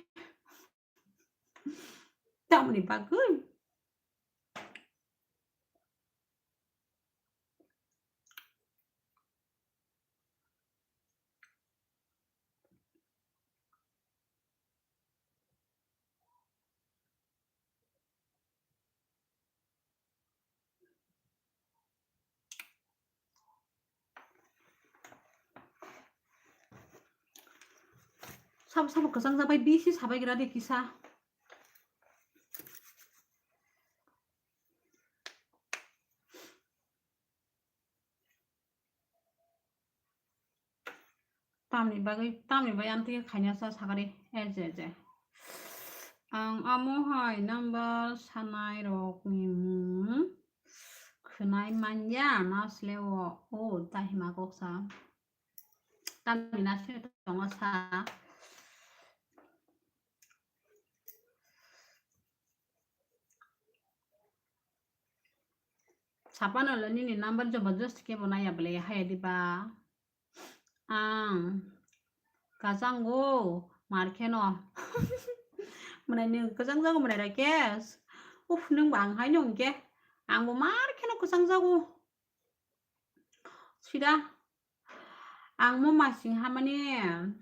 Tamni bagwi? Sabo sabo kwchang jabai bisi sabai gra de kisa. Tamni bagwi, tamni bagwi amtwi khaina sa sakari, eh, je, je. Ang amo hai number sanai rokni mung khwnai manya, nasle o, o, ta hima kok sa. Tamni nasle tongo sa. Sapano le nini number jobo just kebo naya bole haya diba. Ang kachango mar kheno. Mwnai nwng kwchang jago mwnai Rakesh. Uf, nwng bo ang hai nwng khe. Ang bo mar kheno kwchang jago. Sida. Ang mo masing ha mane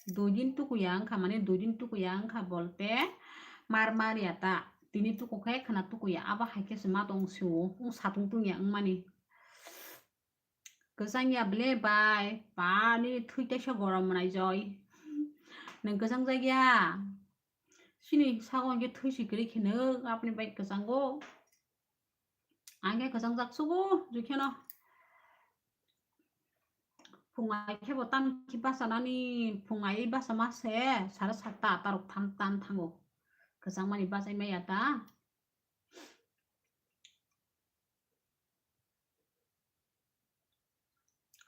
dui din tukuya wngkha, mane dui din tukuya wngkha bolte mar mar ya ta. Tini tuku khe khwna tukuya, abo hai khe se ma tong sio, wng satung tungya wngmani. Kwchang ya ble bai, pani thwi teisa gorom mwnai joi. Nwng kwchang jak ya? Chini sago hwnkhe thwi si kwrwi khe nwk, aboni bai kwchango. Ang khe kwchang jak sugo, jui kheno. Phung ai khe bo tam khi basa nani, phung ai basa ma se, sare satta atta rok tham tan thango. Kwchang mani bachai maya ta.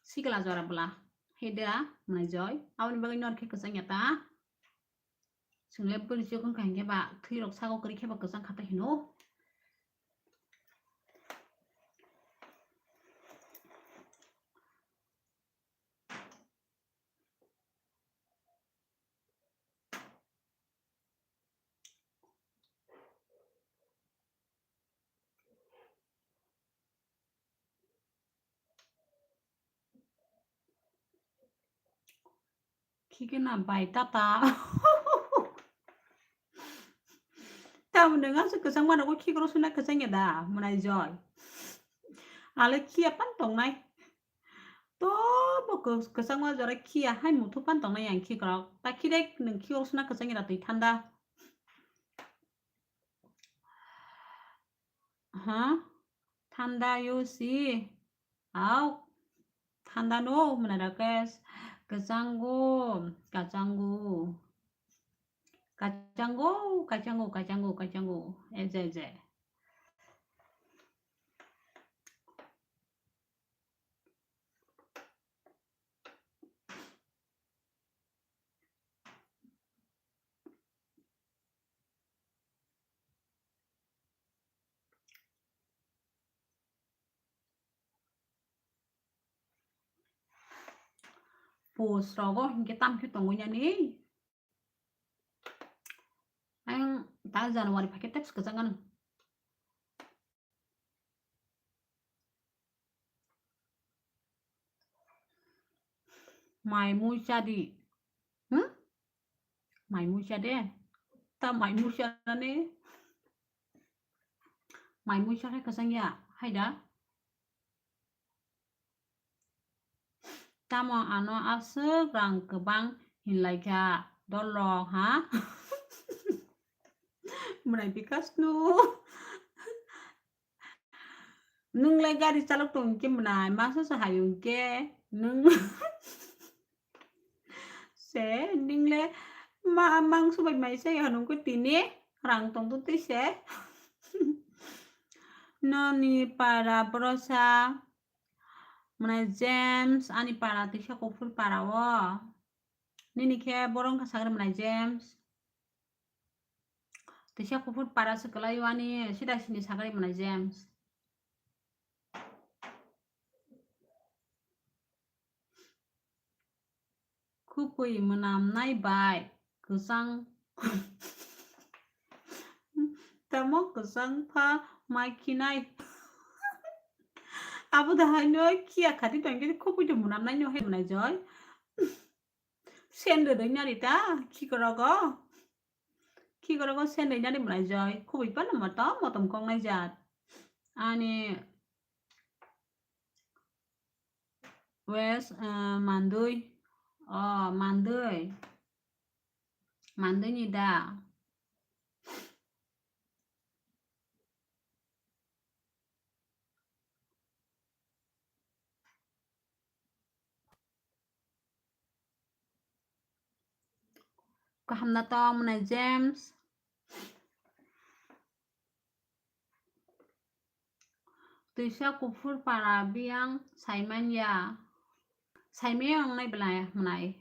Sikla jora bwla. Heda, mwnai joi. Aboni bagwi nor khe kwchang ya ta. Chwng le bwrwi chukung kha hinkhe ba, thwi rok sago kwrwi khe ba kwchang kha ta hino. Khikena bai tata. Tamo nwng aswk kwchangma nogo khikrok suna kwchangya da, mwnai joi. Ale khiya pan tongnai. Tobo kw-, kwchangma jora khiya hai muthu pan tongnai yang khikrok. Ta khirek nwng khikrok suna kwchangya da twi thanda. Ha? Thanda yo si. Au. Thanda no, mwnai Rakesh. Kwchango, kwchango. Kwchango, kwchango, kwchango, kwchango. Eje, eje. Post rogo hinkhe tam khe tongwi nani. Ang ta January phaikhe teps kwchang ano. Mai mui chadi. Hmm? Mai mui chade. Ta mai mui chanani. Mai mui chakhe kwchang ya. Haida. Tamo ano aswk rang kwbang hinlaikha dolok ha? Mwnai Bikash no. Nwng le gari chalok tong khe mwnai, masa se hai wng khe nwng se nwng le ma mangso bai mai se hanung khe tini rang tong twi se. Noni para borosa mwnai James, ani para tisa kuphur para o. Nini khe borok wngkha sagri mwnai James. Tisa kuphur para se kwlai o ani sida sini sagri mwnai James. Khupui mwnamnai bai kwchang tamo kwchang pha mai khinai. Abo da haino khiya khati tongkhe khupui to mwnamnai no hai mwnai joi. Sen rwdoi nari ta khikorogo. Khikorogo sen rwinani mwnai joi. Khubui phano motom motom kok nai jat. Ani wes, ah, mandui. O, mandui. Mandui ni da. Kaham na tong mwnai James. Twisa kuphur para biyang saimanya. Saimanya wngnai belai mwnai.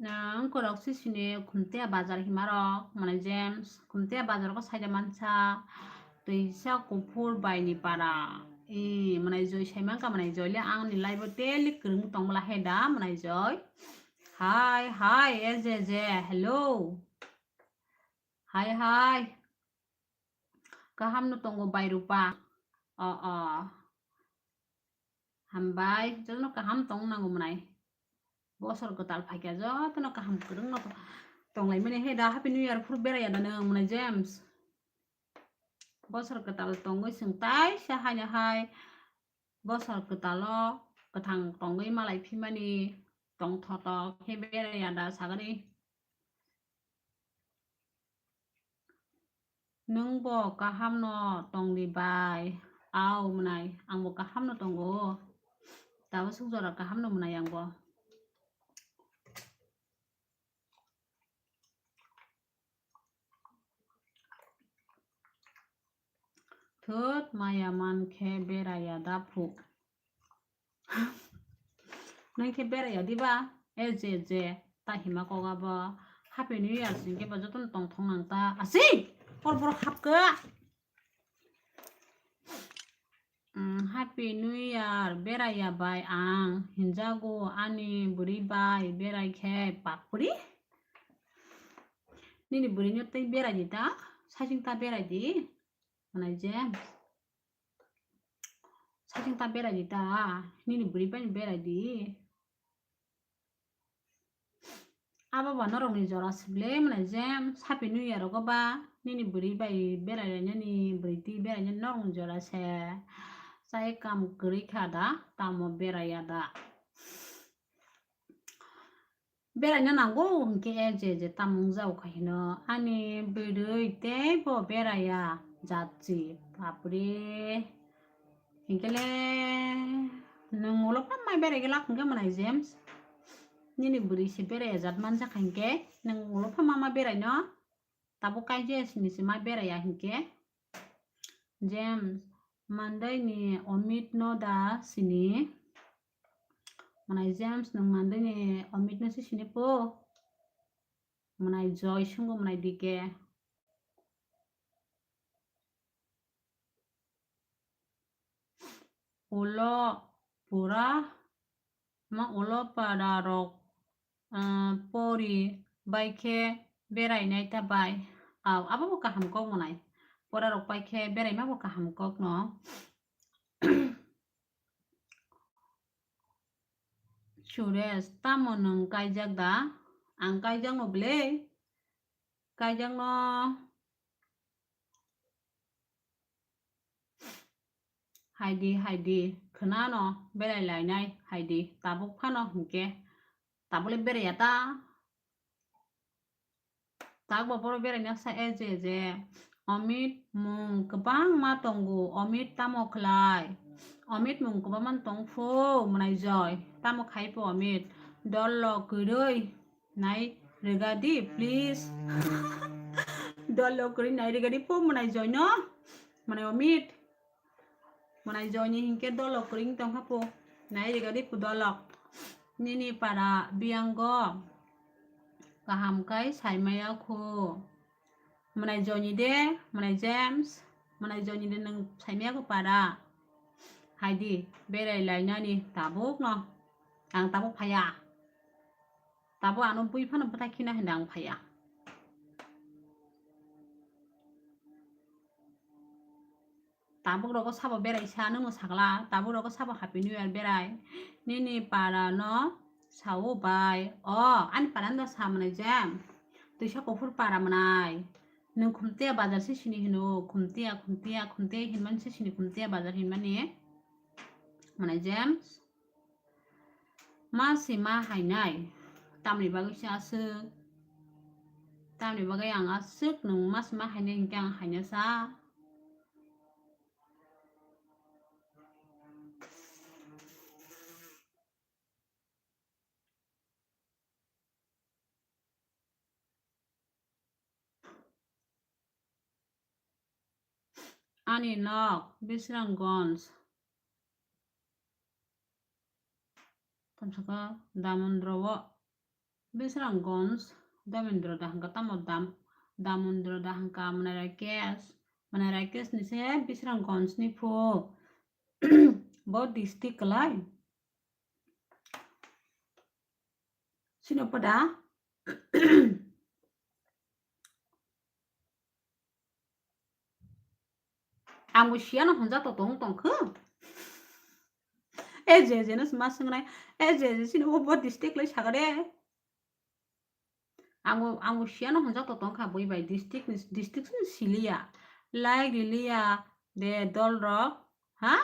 Nang korok sisini Khumtia bazar himarok mwnai James. Khumtia bazar ko saida mansa. Twisa kuphur baini para. I mwnai joi saimangka mwnai joi le ang ni live o teli kwrwng tong bwla he da mwnai joi. Hi, hi, S J J, hello. Hi, hi. Kaham no tongo bai Rupa. O, o. Hambai, jotono kaham tong nango mwnai. Bosor kwtal phaikha jotono kaham kwrwng no tonglai mani he da Happy New Year phuru beraiya da nwng mwnai James. Bosor kwtal tongwi chwng taisa haino hai bosor kwtalo kwthang tongwi malai phimani tongthotok khe beraiya da sagani. Nwng bo kaham no tongdi bai? Au mwnai, ang bo kaham no tongo. Tabuk suk jora kaham no mwnai ang bo. Thut maya man khe beraiya da phu. Nang khe beraiya diba? S J J, ta hima kok abo. Happy New Year sing khe ba jotono tong thong nang ta. Asi! Hor borok hapka. Mm, Happy New Year, beraiya bai ang hinjago ani bwrwi bai berai khe papri. Nini bwrwino tei berai di ta, saichung ta berai di. Mwnai James. Saichung ta berai di ta, nini bwrwi bai berai di. Abo ba norokni jora se ble mwnai James, Happy New Year rogo ba nini bwrwi bai berai rainani, bwrwi twi berai nani norokni jora se. Chai kam kwrwi kha da, tamo beraiya da. Beraina nango hinkhe S J J tamo wngjago kha hino. Ani bwrwi teibo beraiya jatsi, bapre. Hinkhe le nwng ulo phano ma berai glak hinkhe mwnai James. Nini bwrwi se beraiya jat manjakha hinkhe nwng ulo phano ma ma beraino. Tabuk kaijaya sini se ma beraiya hinkhe. James, mandai ni Omit no da sini. Mwnai James, nwng mandai ni Omit no si sini po. Mwnai Joy sungo mwnai dike. Ulo pura ma ulo para rok, ah, pori bai khe berai nai ta bai. Au, abo bo kaham kok mwnai. Pora rok pai khe berai ma bo kaham kok no. Suresh, tamo nwng kaijak da? Ang kaijak no ble. Kaijak no. Haidi, haidi, khwnano berai lainai, haidi, tabuk phano hinkhe, tabukle beraiya ta? Tabukbo boro beraina sa S J J, Omit mung kwbangma tongo, Omit tamo khlai? Omit mung kwbangma tong phu, mwnai Joy. Tamo khai phu Omit? Dol lok kwrwi nai rwga di, please. Dol lok kwrwi nai rwga di phu, mwnai Joy no. Mwnai Omit. Mwnai Joy ni hinkhe dol lok kwrwi tong kha phu. Nai rwga di phu dol lok. Nini para biyango kaham khai saimaya khu. Mwnai Joy ni de, mwnai James, mwnai Joy ni de nwng saimaya kho para. Hai di, berai lainani tabuk no. Ang tabuk phaya. Tabuk ano bui phano bwthai khina hinda ang phaya. Tabuk rogo sabo berai sa, nwngno sakla, tabuk rogo sabo Happy New Year berai. Nini para no sao bai. O, ani para no sa mwnai James. Twisa Kuphur para mwnai. Nwng Khumtiya bazar se sini hino, Khumtiya, Khumtiya, Khumtiya hinmani se sini, Khumtiya bazar hinmani. Mwnai James. Ma se ma hainai. Tamni bagwi se aswk. Tamni bagwi ang aswk nwng ma se ma hainai hinkhe ang haina sa. Ani nok Bisramganj. Tamsaka Damendra o. Bisramganj, Damendra da hangka tamo Dam-, Damendra da hangka mwnai Rakesh. Mwnai Rakesh ni se Bisramganj ni phu. Bo district kwlai. Sino pada. Ang bo siyano honjak to tong tong kho. E je je no ma swngnai. E je je sino bo district lai sagade. Ang bo, ang bo siyano honjak to tong kha bui bai district ni, district ni siliya. Like riliya de dol rok. Ha?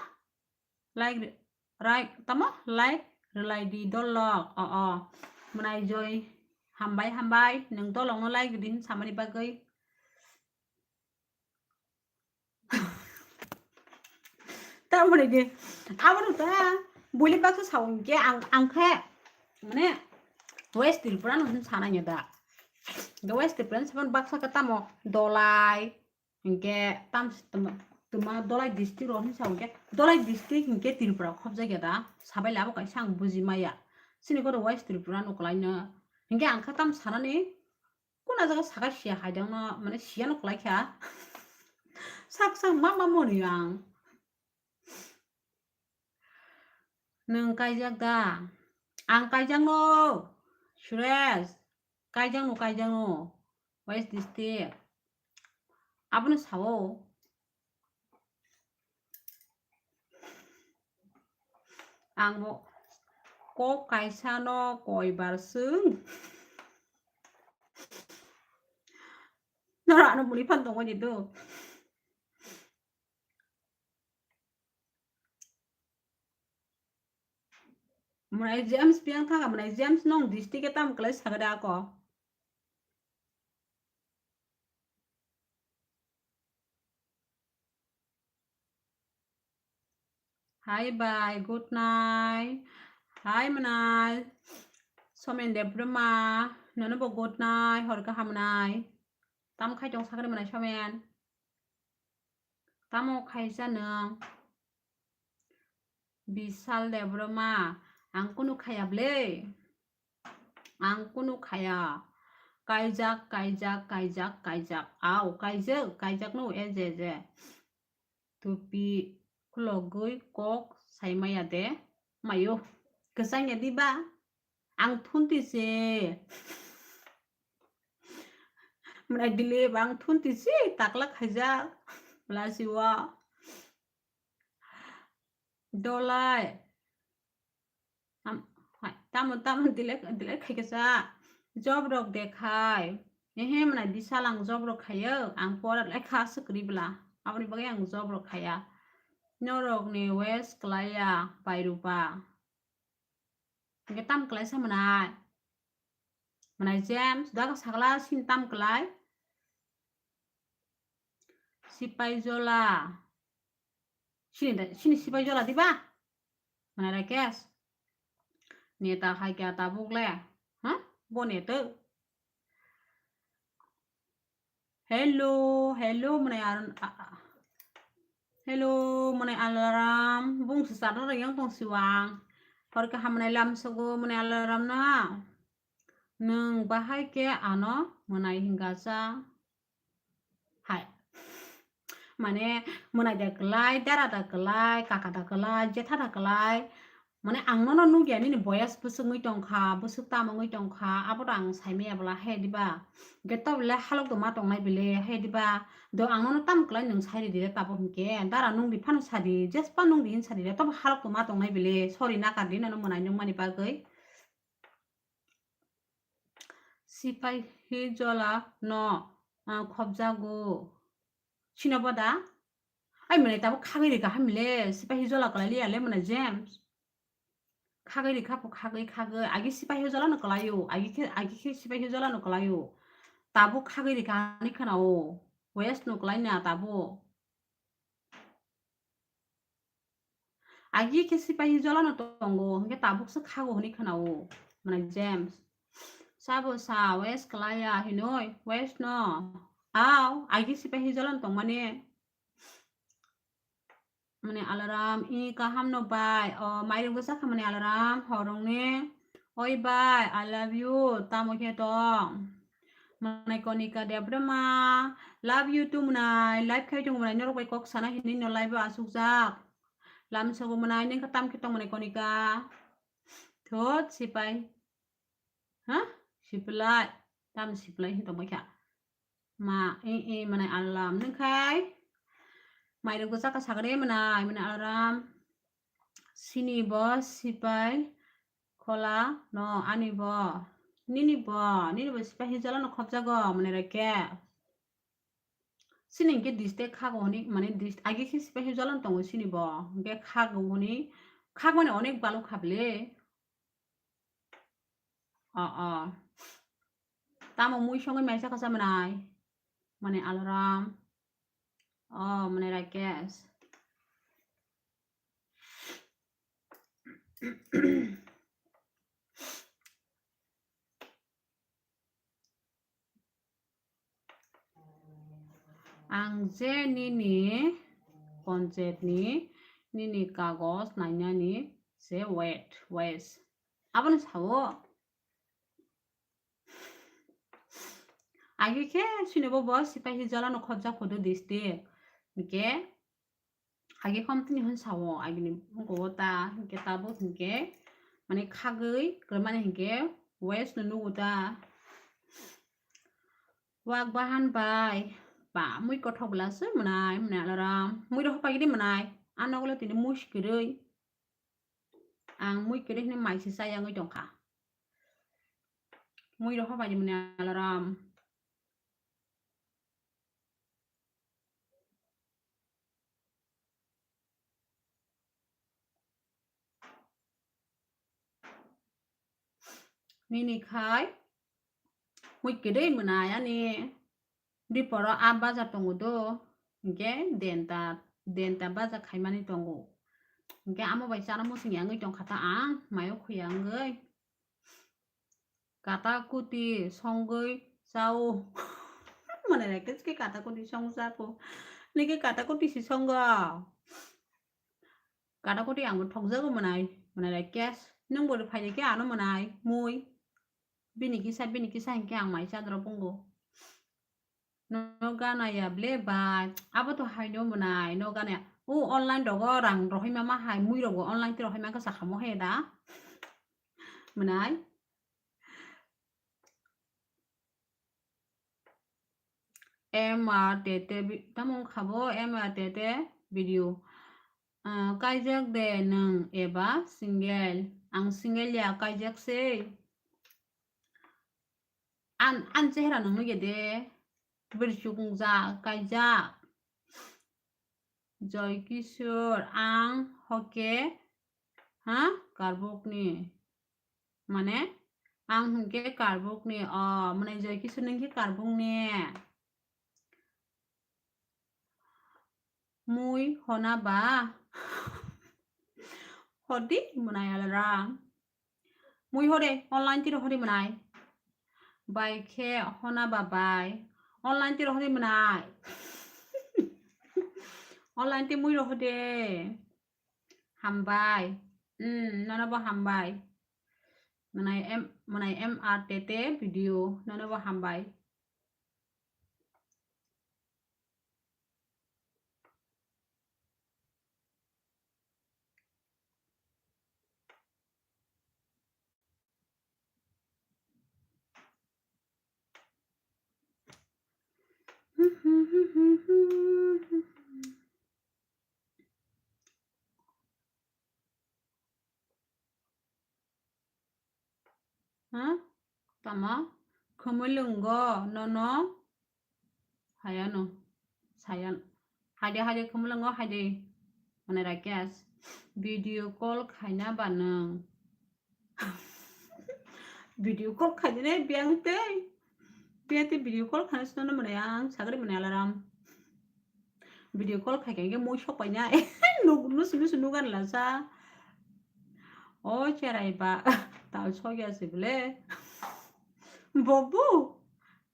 Like ri-, right, tamo? Like rwlai di dol lok. O, o. Mwnai Joy, hambai, hambai. Nwng dol lok no like di hin samani bagwi. Tamoni di. Abo no ta. Buli baksa sawung ke ang, ang khe. Mane, West Tripura no hin sanai da. The West Tripura ni saban baksa ka tamo? Dolai. Hinkhe tam, tama, tama Dolai district rok hinsa hinkhe, Dolai district hinkhe Tripura khobjakya da? Sabai labo kaisa ang buji maya. Chini koro West Tripura no kwlaino. Hinkhe ang kha tam sanani, kuna jaga saka siya haidangno, mane siyano kwlai kha. Sak sak ma ma moni ang. Nwng kaijak da? Ang kaijakno, Suresh. Kaijakno, kaijakno. West District. Abono sao. Ang bo kok kaisa no koi bar swng. Nora ano muni phan tongwi di do. Mwnai James piyang thaka, mwnai James nong district e tam kwlai sagade ako. Hi bye, good night. Hi mwnai. Somen Debbarma, nono bo good night, hor kaham mwnai. Tam khai tong sagade mwnai Somen. Tamo khaisa nwng? Bishal Debbarma, ang kunu khaya ble. Ang kunu khaya. Kaijak, kaijak, kaijak, kaijak. Au, kaijak, kaijak no, e je, je. Tupi khulogwi kok saimaya de. Mayo, kwchangya diba? Ang thunti se. Mwnai Dilip, ang thunti se takla khaijak. Mlasiwa. Dolai. Am-, hai, tamo, tamo delete, delete khai kasa. Job rok de khai. Ehe, mwnai Bishal ang job rok khayo. Ang pora lekha swkri bla. Aboni bagwi ang job rok khaya. Norok ni waste klaiya, pai rupa. Hingke tam klai sa mwnai? Mwnai James, daga sagla sin tam klai? Sipai jola. Sini da, sini sipai jola diba? Mana Rakesh. Neta hai kya tabuk le. Ha? Bo neto. Hello, hello, mwnai ar-, a-, a-, hello, mwnai Alaram, bung se char no rwng yang tong siwang. Hor kaham mwnai lam sogo mwnai Alaram na. Nwng bahai khe ano mwnai hinga cha. Hai. Mane mwnai da kwlai, dara da kwlai, kaka da kwlai, jetha da kwlai. Mane ang nono nukya nini boyas bwswk wngwi tongkha, bwswk tamo wngwi tongkha, abo to ang saimaya bwla he diba. Hwnkhe to bwle halok tongma tongnai bwle he diba. Do ang nono tamo kwlai nwng sai ridi re tabuk hwnkhe, dara nungdi phano sadi, jespa nungdi hin sadi re, tobo halok tongma tongnai bwle, sorry nakar di nono mwnai nungmani bagwi. Sipai hi jola no, ah, khopjago. Sino boda? Ai mwnai tabuk khagwi rikha hamle, sipai hi jola kwlai liya le mwnai James. Khagwi rikha pho khagwi khagwi. Agi sipai hi jola no kwlaio. Agi khe, agi khe sipai hi jola no kwlaio. Tabuk khagwi rikha ani khwnao. West no kwlai na tabuk. Agi khe sipai hi jola no tongo, hwnkhe tabuk se khago hwnwi khwnao. Mwnai James. Sabo sa, West kwlaiya hinoi, West no. Au, agi sipai hi jola no tongmani. Mane Alaram, i kaham no bai. O, mairung bwsa kha mane Alaram, horong ni. Oi bai, I love you. Tamo khe tong. Mane Konika Debbarma, love you too mwnai. Live khai tong mwnai, norok bai kok sana hinwi no live o asuk jak. Lam sogo mwnai, neng kha tam khe tong mane Konika. Thot sipai. Ha? Siplai. Tam siplai hin tong bai kha. Ma, e, e, mane Alaram nung khai. Mairung ko saka sagre mane, mane Alaram. Sini bo sipai khola no ani bo. Nini bo, nini bo sipai hi jola no khopjago mane reke. Sini hwnkhe diste khago hwnwi, mane dis-, agi khe sipai hi jola no tongo sini bo. Hwnkhe khago hwnwi, khak mane onek baluk kha bwle. O, o. Tamo mui songwi maisa kasa mwnai? Mane Alaram. O, mane Rakesh. Ang je nini panchayat ni nini kagoj nainani se wait, wait. Abono sao. Agi khe sini bo bo sipai hi jola no khopjak photo diste. Hwnkhe Agi khom tini hwn sao, agini unko ta, hwnkhe tabuk hwnkhe, mane khagwi, kwrwmani hwnkhe, west no nugo ta. Wak bahan bai, ba, mui kothok bwla se mwnai, mwnai Alaram, mui rok hopai gini mwnai, a nogo le tini mui si kwrwi. Ang mui kwrwi hwnwi mai se chaya wngwi tongkha. Mui rok hopai di mwnai Alaram. Nini khai mui kwrwi mwnai ani biporo a baja tongo do, hwnkhe denta, denta baja khaimani tongo, hwnkhe amo bai chana muchung ya wngwi tongkha ta ang mayo khuya wngwi. Kata kuti songwi chao. Mane Rakesh ke kata kuti song chako. Nike kata kuti si songo. Kata kuti ang thokjago mwnai. Mane Rakesh. Nung bo phai ke ano mwnai. Mui. Bini kisa, bini kisa hwnkhe ang mai chadro pungo. No gana ya ble bai. Abo to hai no mwnai, no gana ya. O online rogo rang rohoi mama hai, mui rogo online ti rohoi maka sakhamo he da. Mwnai. M R T T bi-, tamo wngkha bo M R T T video. Ah, kaijak de nwng eba single? Ang single ya, kaijak se. An, an chehra nung nugya de. Bwrwi chukung ja, kaijak. Joy Kishore, ang hoke, ha, karbuk ni. Mane, ang hwnkhe karbuk ni. O, mane Joy Kishore nung khe karbuk ni. Mui hona ba? Hodi mwnai alarang. Mui hode online tiro hodi mwnai. Bai khe hona ba bai. Online tiro hodi mwnai. Online ti mui ro hode. Hambai. Hmm, nono bo hambai. Mwnai M, mwnai M R T T video. Nono bo hambai. Ha? Tamo? Khumui lwngo nono? Hayano. Sayan. Haide, haide, khumui lwngo, haide. Mane Rakesh. Video call khaina ba nwng? Video call khaidene biyang tei. Biyang tei video call khaina sino mane ang sagri mane alarm. Video call khai khai khe mui sok paina. Nuk, nusu, nusu nugan lasa. O cherai ba. Tal sogya se bole. Bobu.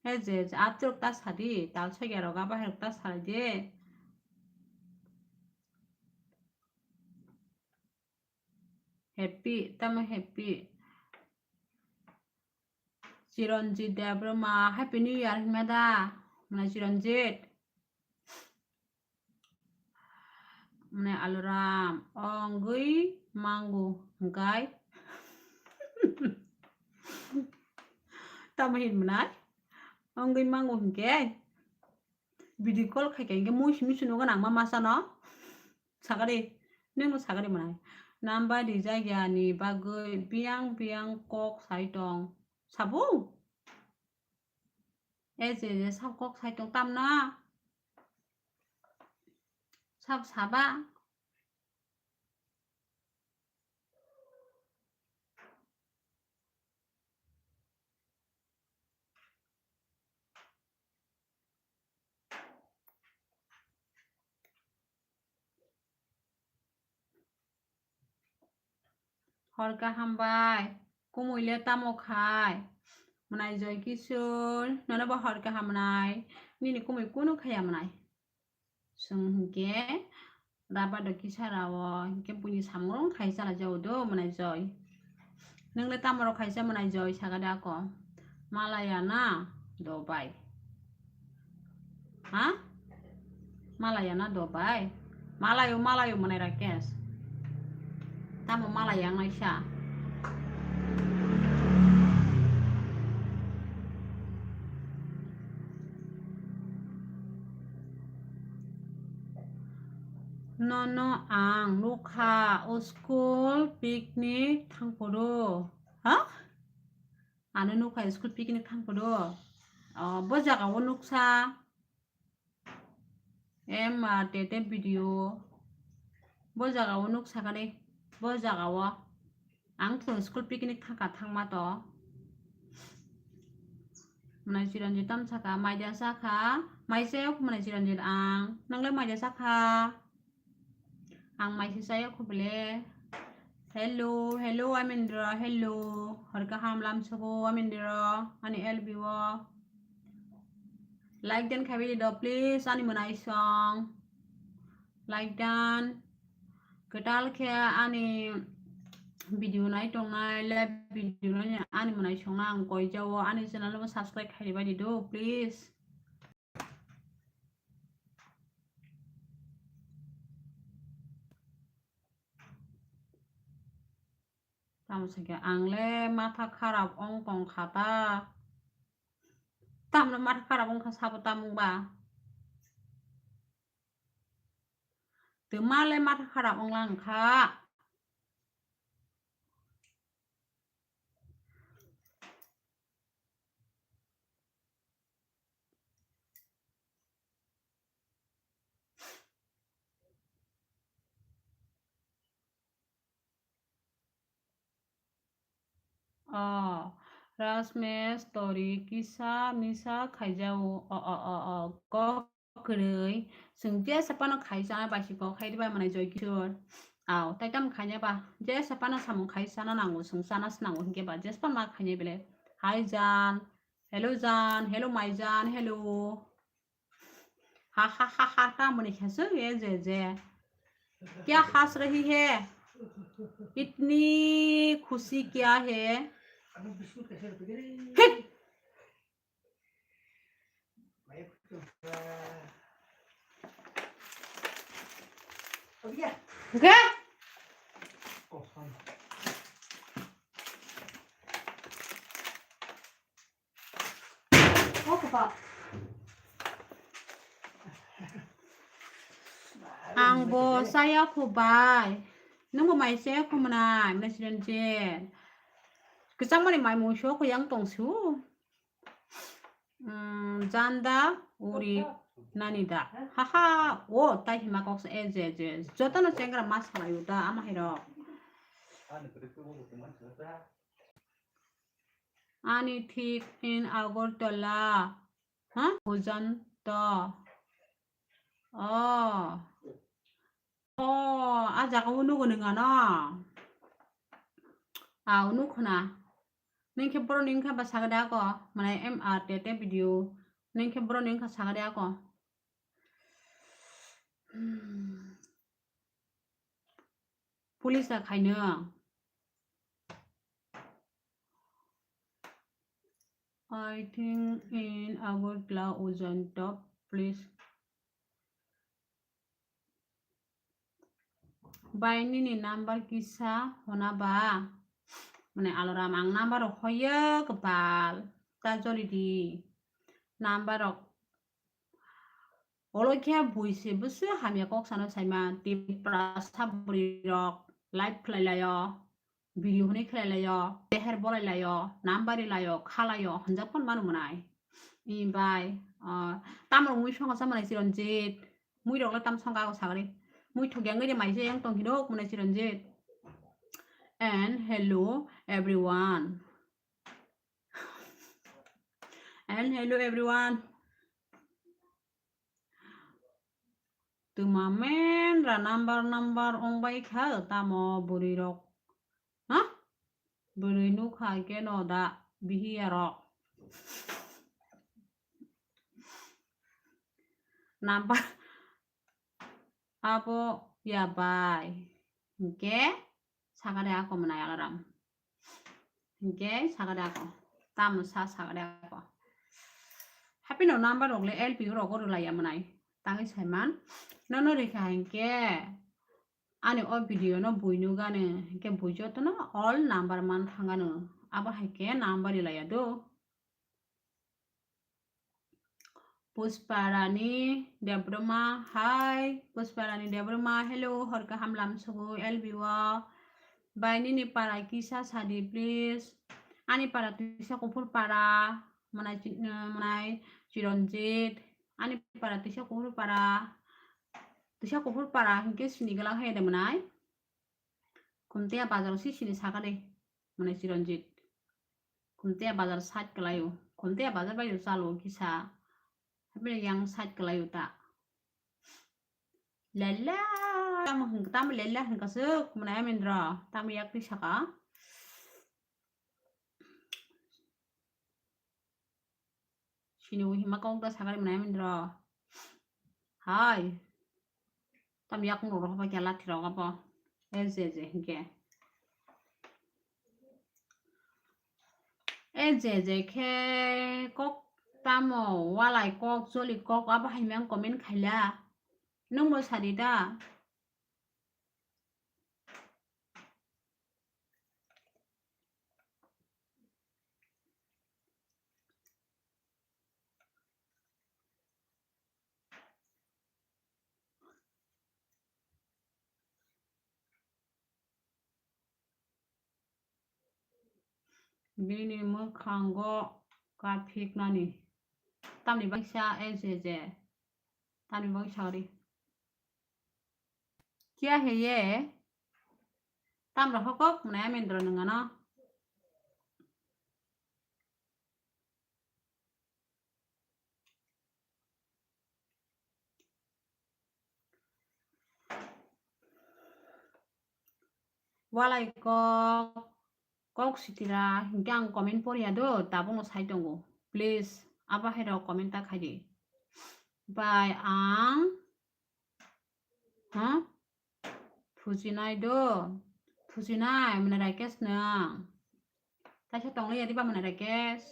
He je, je, atrok ta sadi. Tal sogya roga ba herok ta sadi. Happy, tamo happy. Chiranjit Debbarma, Happy New Year hinma da? Mane Chiranjit. Mane Aluram, ongwi mangu hingkai. Tamo hin mwnai? Ongwi mangu hingke. Video call khai khai hingke mui simi sunu gana ma masa no. Sagari, nini sagari mwnai. Number rijak ya ni bagwi biyang biyang kok sai tong. Sabu? E je je sab kok sai tong tamna. Sab saba. Hor kaham bai, kumui le tamo khai? Mwnai Joy Kishore, nono bo hor kaham mwnai, nini kumui kunu khaya mwnai. Chwng hinkhe rubber do kisa rao, hinkhe buini samung khai chala jao do mwnai Joy. Nwngle tamo rok khaisa mwnai Joy saga da ko? Malaya na Dubai? Ha? Malaya na Dubai? Malayo, malayo mwnai Rakesh. Tamo malaya ang naisa. Nono ang nukha o school picnic thangphuru. Ha? Ano nukha school picnic thangphuru. O, bo jaga o nuksa. Em, ah, tete video. Bo jaga o nuk sakani. Bo jaga o. Ang thung school picnic thangkha thangma to. Mwnai Chiranjit tam saka, maida sakha. Mai se ok mwnai Chiranjit ang. Nangle maida sakha. Ang mai se sayo khobole. Hello, hello, Amindra, hello. Hor kaham lam sobo, Amindra, ani L B o. Like dan khabi do, please, ani mwnai song. Like dan. Kwtal khe ani video nai tongnai, live video nai ani mwnai song na ang koi jao, ani channel no subscribe khai bai di do, please. Tamo sakhe ang le matha kharap ong tong kha ta. Tamle matha kharap ong kha sabo tamung ba? Twma le matha kharap ong lang kha. O, Rajmesh tori kisa misa khaijao. O, o, o, o, kok kwrwi. Chwng jesa phano khai chana bai si kok khai diba manai Joy Kishore. Aw, tai tamo khaina ba? Jesa phano samung khai chana nango, chwng chana se nango hinkhe ba, jesa phano ma khaina bele. Hi Jan. Hello Jan. Hello my Jan. Hello. Ha ha ha ha ha, mani khasu ye je je. Kya has rahi hai? Itni khushi kya hai? Hit! Ga? Ang bo saya kho bai. Nung bo mai saya kho mwnai, mwnai siren je. Kwchang mani mai mui so kho yang tong su. Mm, janda uri nani da. Haha, o tai hima kok sa, e je je. Joto no chengra mas khalai u da, ama hai rok. Ani thik in Agartala. Ha? Ojan to. Oh. Oh, a jaga o nugo nung ano. A o nuk khna. Nung khe boro nung khe ba saga de ako. Mane M R T T video. Nung khe boro nung khe saga de ako. Hmm. Police a khaino. I think in Agartala Ojan top, please. Bai nini number kisa hona ba? Mane Alaram ang number rok hoye kwpal. Ta joli di. Number rok Olo khe bui se bwswk hamya kok sano saima, Tiprasa bwrwi rok live khlai laio, video hwnwi khlai laio, deher bolai laio, nambari laio, kha laio, hwnjak phano mano mwnai. Ee bai, ah, tamo mui songo sa mwnai Chiranjit, mui rok le tam songo ago sagri, mui thok yang de mai se yang tong hino mwnai Chiranjit. And hello everyone. And hello everyone. Twma men ra number number ong bai kha tamo bwrwi rok. Ha? Bwrwi nukha keno da bihiya rok. Number Abo ya bai. Hinkhe sakade ako mwnai Alaram. Hinkhe sakade ako. Tamo sa sakade ako. Happy no number rok le L P rok o rwlaiya mwnai. Tangwi saiman. Nono rikha hinkhe ani o video no bui nugano. Hinkhe bui jotono all number man thangano. Abo haikhe number rilaiya do. Pushparani Debbarma, hi. Pushparani Debbarma, hello, hor kaham lamsogo L B o. Bai nini para kisa sadi, please. Ani para twisa kuphur para, mwnai chi-, mwnai Chiranjit. Ani para twisa kuphur para, twisa kuphur para hinkhe sini gwlak hai de mwnai. Khumtiya bazar si sini sakade, mwnai Chiranjit. Khumtiya bazar side kwlaio. Khumtiya bazar bai chalo kisa. Happy yang side kwlaio ta. Lella, tamo hwn-, tamo lella hwnkha swk, mwnai Amendra. Tamo yak twi saka. Sini o hima kok da sakari mwnai Amendra. Hai. Tam yakung rok rohor bai khe lathi rok abo. E je je hinkhe. E je je khe kok tamo walai kok choli kok abo hai mang comment khaila. Nwng bo sadi da? Bini mwkhango kaphiknani. Tamni bagwi sa, e je je. Tamni bagwi sa ri. Kya hai ye? Tamra hokok mwnai Amendra nwng ano. Walai kok, kok sitira, hinkhe ang comment poriya do, tabukno sai tongo. Please, abo hai rok comment ta khai di. Bai ang, ha? Thujinai do, thujinai, mwnai Rakesh nwng. Taisa tongliya diba mwnai Rakesh?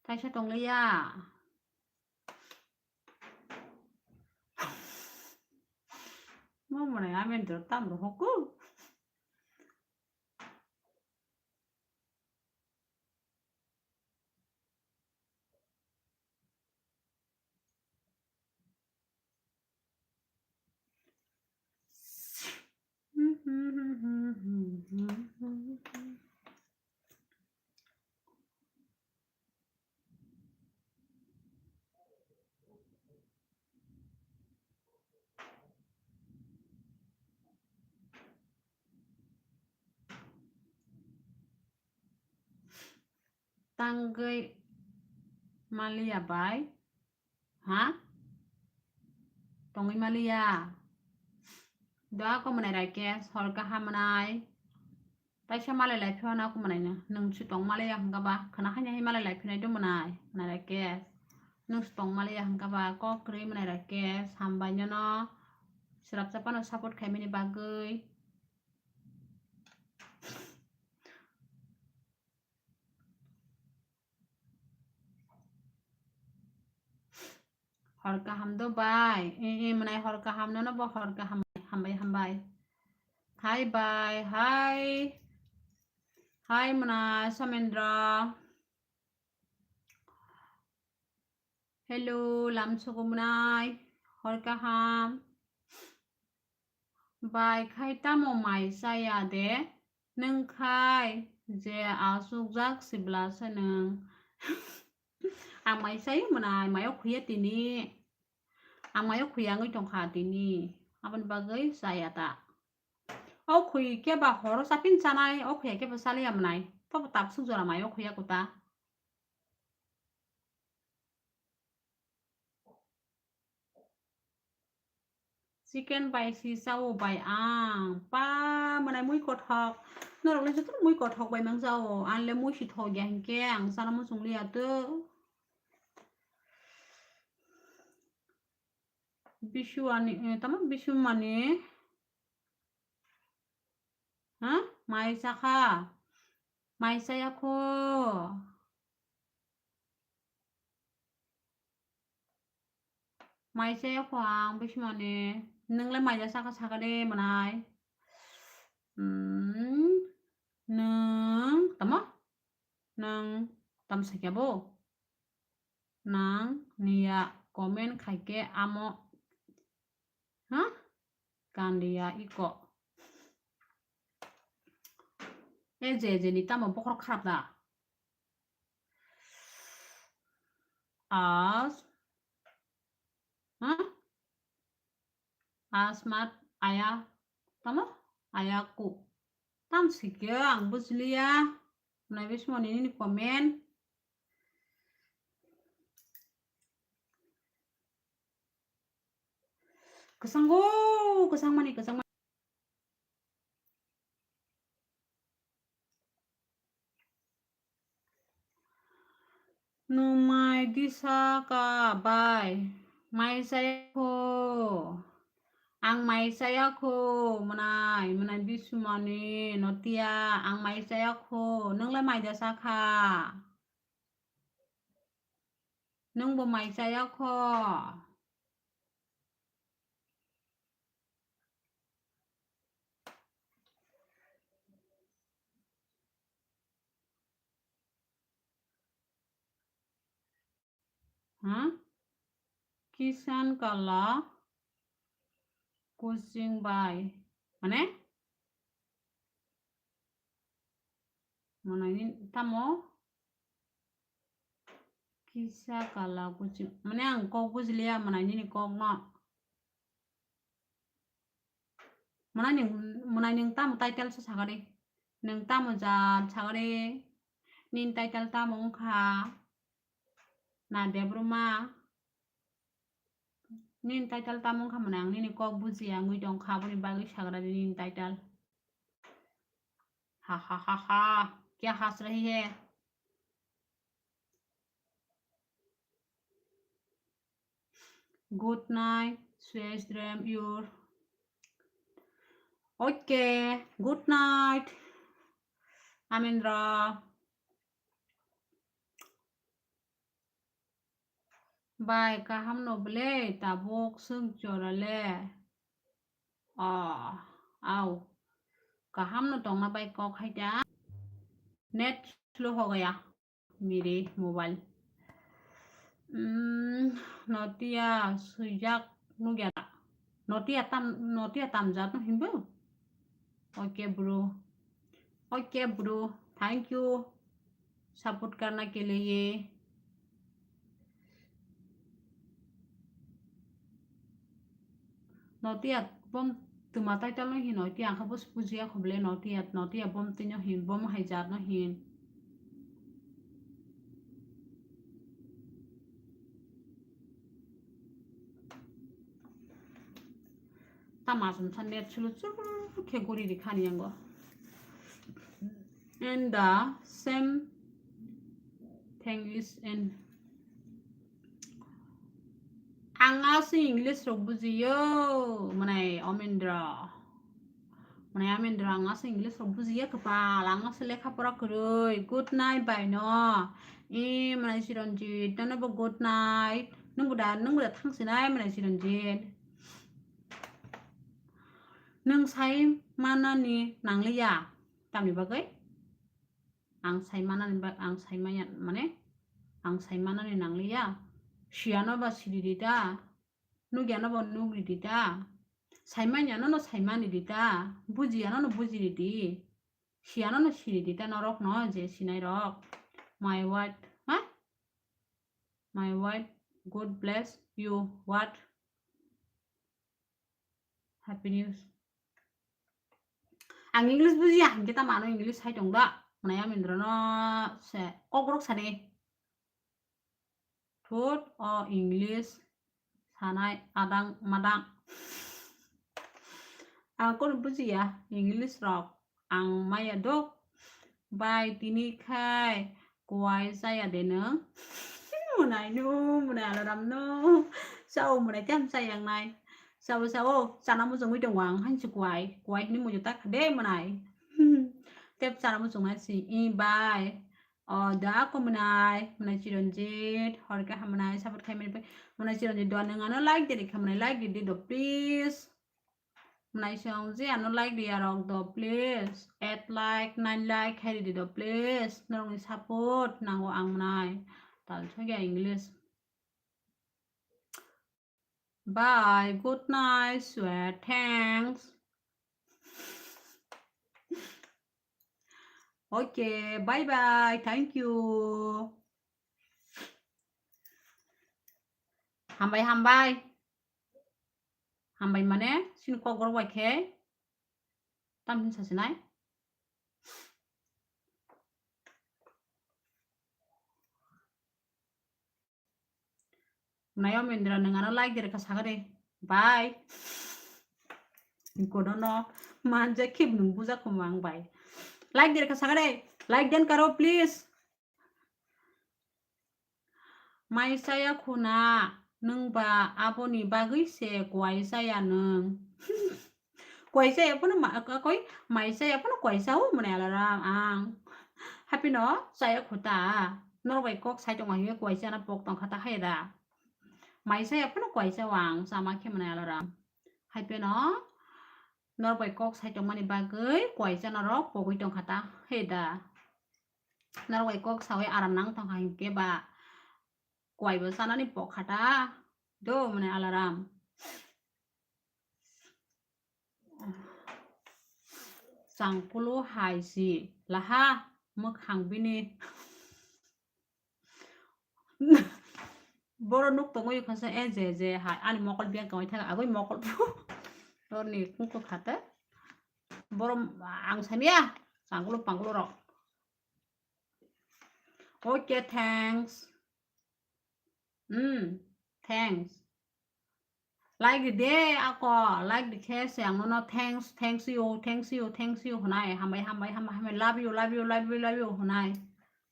Taisa tongliya. Mo mwnai amen do tam ro hoku. Tangwi maliya bai? Ha? Tongwi maliya? Do ako mwnai Rakesh, hor kaham mwnai. Taisa malai lai phio na ako mwnai no. Nwng si tong maliya hwnkha ba? Khwna haini hai malai lai phinai do mwnai, mwnai Rakesh. Nwng si tong maliya hwnkha ba? Kok kwrwi mwnai Rakesh, hambai nono. Swrapsa phano support khaimani bagwi. Hor kaham do bai. E, e, mwnai hor kaham, nono bo hor kaham. Hambai, hambai. Hi bai, hi. Hi mwnai Somendra. Hello, lamsogo mwnai. Hor kaham. Bai khai tamo mai chaya de? Nwng khai je achukjak sibla se nwng. Ang mai chai mwnai, mayo khuya tini. Ang mayo khuya wngwi tongkha tini. Aboni bagwi chaya ta. O khui khe ba horo chapin chanai, o khuya khe ba chaliya mwnai. Tobo tabsuk jora mayo khuya kuta. Chicken bai si chao bai ang. Pa mwnai mui kothok. Norok le joto mui kothok bai mang chao. Ang le mui si thok ya hinkhe ang chana muchung liya to. Bisuani, eh, tamo bisumani. Ha? Mai chakha? Mai chaya kho? Mai chaya kho ang bismani. Nwng le mai ja saka saka de mwnai. Hmm. Nwng tamo? Nwng tam sakya bo? Nang niya comment khaikhe amo. Ha? Kandiya iko. E je je ni tamo bokhorok kharap da. As. Ha? Asmat aya. Tamo? Ayaku. Tam sikya ang bujliya. Nai bismo nini comment. Kwchanggo, kwchangmani, kwchangmani. Nwng mai disa ka bai? Mai chaya kho? Ang mai chaya kho, mwnai, mwnai bisumani, notiya, ang mai chaya kho, nwng le mai da sakha? Nwng bo mai chaya kho? Ha? Kisan kala kuching bai. Mane? Mane ni tamo? Kisa kala kuching. Mane ang kok bujiliya mane nini kok no. Mwnai nwng, mwnai nwng tamo title sa sakari? Nwng tamo jat sakari? Nini title tamo wngkha? Na Debbarma? Nini title tamo wngkha mwnai, ang nini kok bujiya wngwi tongkha, aboni bagwi sagra di nini title. Ha ha ha ha, kya has rahi hai? Good night, sweet dream, your. Okay, good night, Amendra. Bai, kaham no ble, tabuk swk jora le. Oh, au. Kaham no tongna bai kok hai da. Net slow ho gaya. Miri mobile. Hmm, notiya swijak nugya. Notiya tam, notiya tamjat no himbo? Okay, bro. Okay, bro. Thank you. Support karna ke liye. Notiya bom tuma title no hin notiya, ang kha bus bujiya khoble notiya, notiya bom tino hin, bom hai jat no hin. Tama sum sa net sulu churu khe guri ri khani yango. And the same thing is in. Ang aswk English rok bujiyo, mwnai Omendra. Mwnai Omendra, ang aswk English rok bujiya kwpal, ang aswk lekha pora kwrwi. Good night, bai no. E, mwnai Chiranjit, nono bo good night. Nwng bo da, nwng bo da thang sinai, mwnai Chiranjit. Nwng sai manani nangliya, tamni bagwi? Ang sai manani ba-, ang sai manya, mane, ang sai manani nangliya. Siyano ba siri di ta, nugyano ba nugri di ta, sai manyano no sai mani di ta, bujiyano no bujiri di, siyano no siri di ta norok no je sinai rok. My wife, ha? My wife, God bless you. What? Happy News. Ang English bujiya, hingke tamo ano English hai tong da. Mwnai Amendra no se kokrok sani. Thut o English sanai adang madang. Ang kono bujiya English rok. Ang maya dok. Bai tini khai kuai chaya de nwng? Mwnai no, mwnai alaram no. Sao mwnai tei ham chaya wngnai. Sao, sao, chana muchungwi tongo ang hansi kuai. Kuai hini muitu ta kha de mwnai. Tep chana muchungnai si, i bai. O da ko mwnai, mwnai Chiranjit, hor khe hamnai, support khai mani pai. Mwnai Chiranjit do nwng ano like de rikha mwnai, like di di do please. Mwnai song je ano like di arok do please. Eight like, nine like khai di do please. Norokni support nango ang mwnai. Tal sogya English. Bye, good night, sweet, thanks. Okay, bye bye, thank you. Hambai, hambai. Hambai mane, sini kok borok bai khe. Tamni sasinai. Nayo Mindra, nwng ano like de rwkha sakha de. Bye. Kono no manja khib nwng buja khumang bai. Like de rwkha sakha de. Like den karo please. Mai chaya khuna nwng ba aboni bagwi se kuai chaya nwng. Kuai chaya phano ma-, ka-, koi mai chaya phano kuai cha o mwnai alaram ang. Happy no chaya khuta. Norok bai kok sai tongma hiya kuai chana pok tongkha ta hai da. Mai chaya phano kuai cha o ang chama khe mwnai alaram. Happy no norok bai kok sai tongmani bagwi kuai cha norok pogwi tongkha ta hai da. Norok bai kok sawi aram nang tongkha hinkhe ba kuai bo chanani pokha ta do mwnai alaram. Changkulu hai si laha mwkhang bini. Boro nuk tongwi khasa e je je hai ani mokol biang kawai thaka agoi mokol. Dorni kungko khate. Boro ang sania changkulu pangkulu rok. Okay, thanks. Hmm, thanks. Like di de ako, like di khe se ang nono thanks, thanks you, thanks you, thanks you hwnai, hambai, hambai, hambai, hambai, love you, love you, love you, love you hwnai.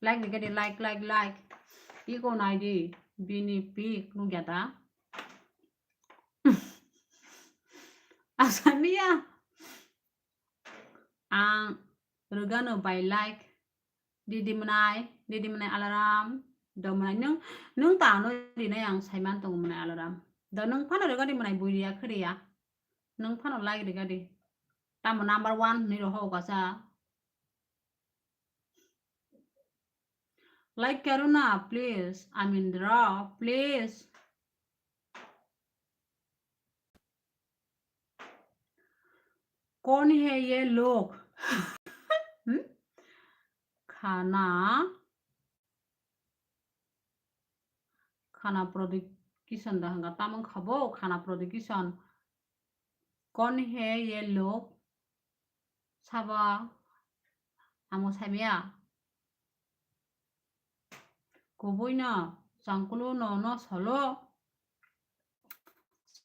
Like di khe di, like, like, like. Iko nai di, bini pic nukya da. Asamiya. Ang rwgano by like. Didi mwnai, didi mwnai alaram. Do mwnai nwng, nwng ta ano rinai ang saiman tongo mwnai alaram. Do nwng phano rwgadi mwnai bui riya khwriya. Nwng phano like rwgadi. Tamo number one hwnwi rohok kacha. Like karo na, please. Amindra, please. कौन है ये लोग? Hmm? Khana, khana production da hwnga, tamo wngkha bo khana production. कौन है ये लोग? Sabo amo saimaya. Kubui no, changkulu no, no solo.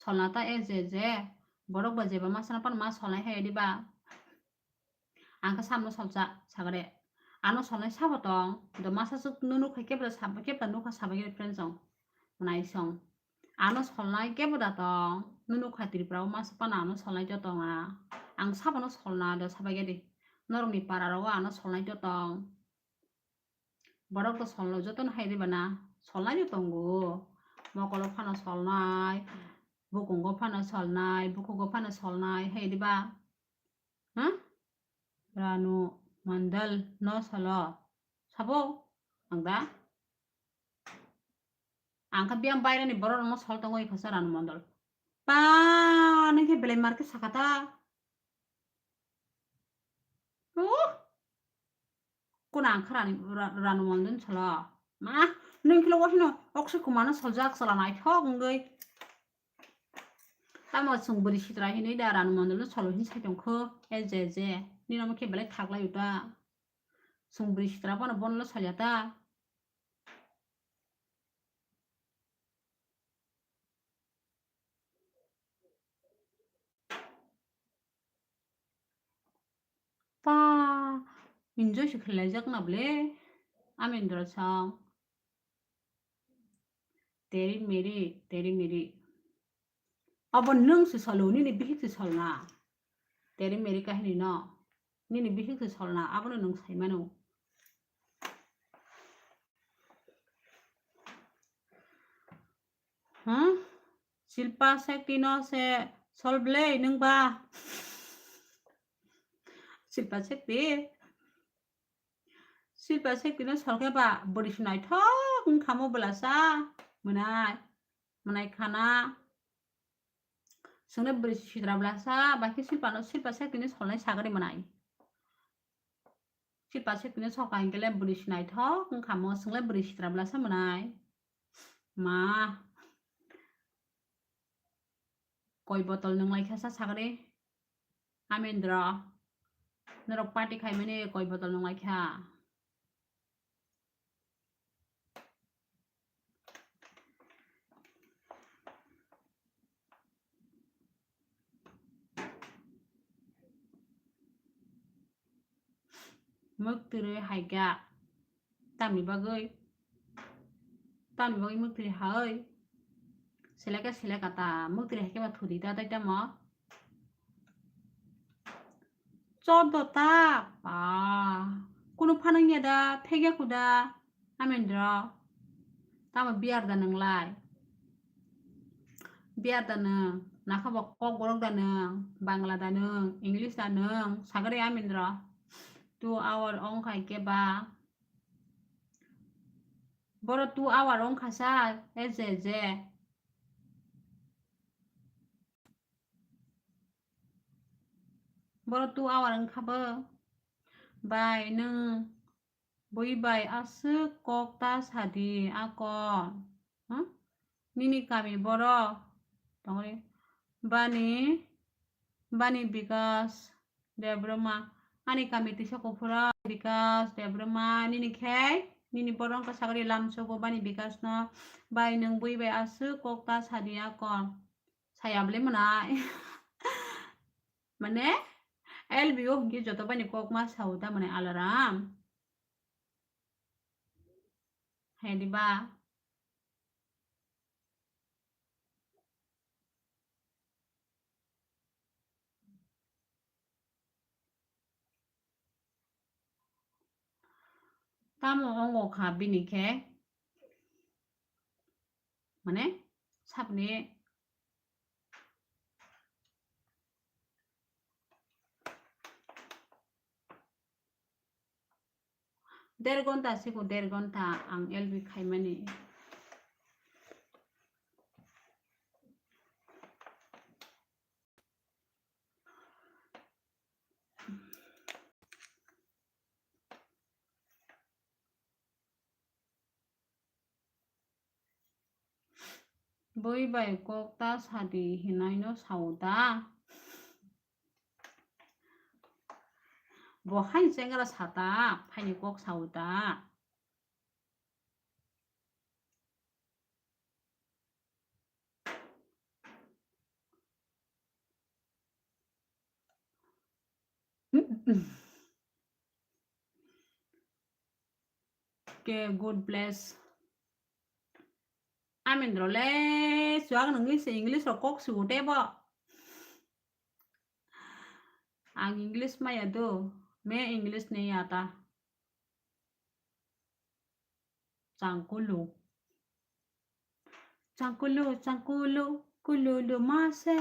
Solna ta e je je. Borok ba jeba masana pan ma solnai hai diba. Ang khe samno solcha, sagre. Ano solnai sabo tong. Do masa suk nunu khai kebra sab-, kebra nukha sabai friend song. Mwnai song. Ano solnai kebo da tong. Nunu khai Tripura o masa pan ano solnai to tong a. Ang sabono solna do sabai di. Norokni para rogo ano solnai to tong. Borok to solno jotono hai diba na, solnai no tongo. Mokolo phano solnai, bukungo phano solnai, bukhugo phano solnai, hai diba? Ha? Ranu Mandal no solo. Sabo? Ang da? Ang kha biyang bairani borok rokno sol tongo i khasa Ranu Mandal. Pa, nang khe belai mar khe sakha ta. Oh. Kuna ang kharani ra-, Ranu Mandal sala. Ma, nwng kilo wasino Akshay Kumar no soljak sala naithok wngwi. Tamo chwng bwrwi sitra hinwi da Ranu Mandal no solo hin sai tongkho. E je je. Nini omo khe belai thaklai uta. Chwng bwrwi sitra bono bono salya ta. Pa, enjoy se khlaijakna ble, Amindra sang. Teri meri, teri meri. Abo nwng se solo, nini bihik se solna. Teri meri kahini no. Nini bihik se solna, abono nwng saimano. Hmm? Shilpa Shakti no se sol ble nwng ba. Shilpa Shakti. Shilpa Shakti no sol khe ba bwrwi se naithok wngkha mo bwlasa. Mwnai. Mwnai khana. Chwngno bwrwi sitra bwlasa, bai khe Shilpa no, Shilpa Shakti ni solnai sagari mwnai. Shilpa Shakti ni soka hinkhe le bwrwi se naithok wngkha mo, chwng le bwrwi sitra bwlasa mwnai. Ma. Koi botol nwnglai kha sa sagari. Amindra. Norok party khaimani koi botol nwnglai kha. Mwktwrwi hai kha. Tamni bagwi? Tamni bagwi mwktwrwi hai? Seleka seleka ta mwktwrwi hai khe ba thudi ta tai tamo. Chodo ta pa. Kunu phanang ya da, phegya kuda. Amindra. Tamo biyar da nwnglai? Biyar da nwng? Nakha bo Kokborok da nwng? Bangla da nwng? English da nwng? Sagari Amindra. Two hour ongkhai khe ba. Boro two hour ongkha sa, e je je. Boro two hour wngkha bo. Bai nwng bui bai aswk kok ta sadi ako. Hmm? Nini kami boro tongri. Bani, bani Bikas Debbarma. Ani kami tisa kuphura Bikas Debbarma. Nini khe, nini boro wngkha sagri lamsogo bani Bikas no. Bai nwng bui bai aswk kok ta sadi ako. Saya bole mwnai. Mane, L B O hwnkhe joto bai ni kok ma sao ta mane alaram. He diba? Tamo ongo kha bini khe? Mane, sapni der ghonta siko, der ghonta ang L B khaimani. Bui bai kok ta sadi hinai no sao ta. Bo hai chengra sata, phaini kok sao ta. Ke God bless. Amin role, chuak nungwi se English rok kok su tebo. Ang English maya do, me English ne yata. Changkulu. Changkulu, changkulu, kululu mase.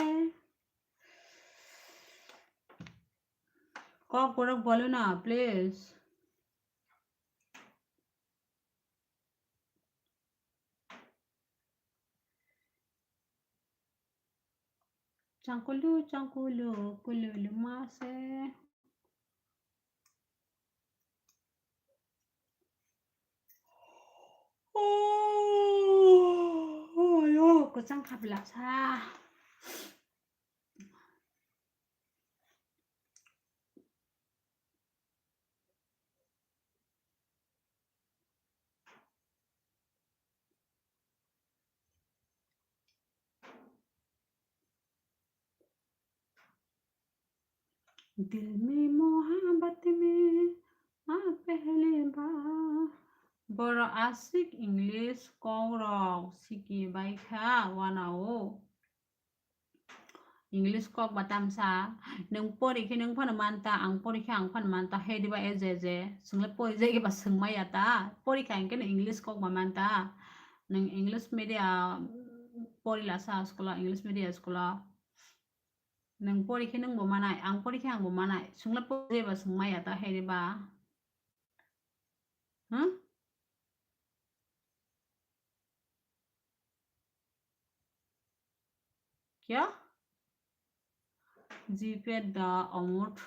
Kok borok bolo na, please. Changkulu, changkulu, kululu mase. Oh, oh, yo, kuchang khaplasa. Dil mein mohabbat mein aap pehli baar. Borok aswk English kok rok siki bai kha wanao. English kok ba tamsa, nwng pori khe nwng phano manta, ang pori khe ang phano manta, he diba e je je, swng le pori jai ba swng maya ta, pori kha hwnkhe nwng English kok ba manta, nwng English media pori lasa school o, English media school o, nwng pori khe nwng bo manai, ang pori khe ang bo manai, swng le pori jai ba swng maya ta, he diba? Hmm? Kya? G P da amount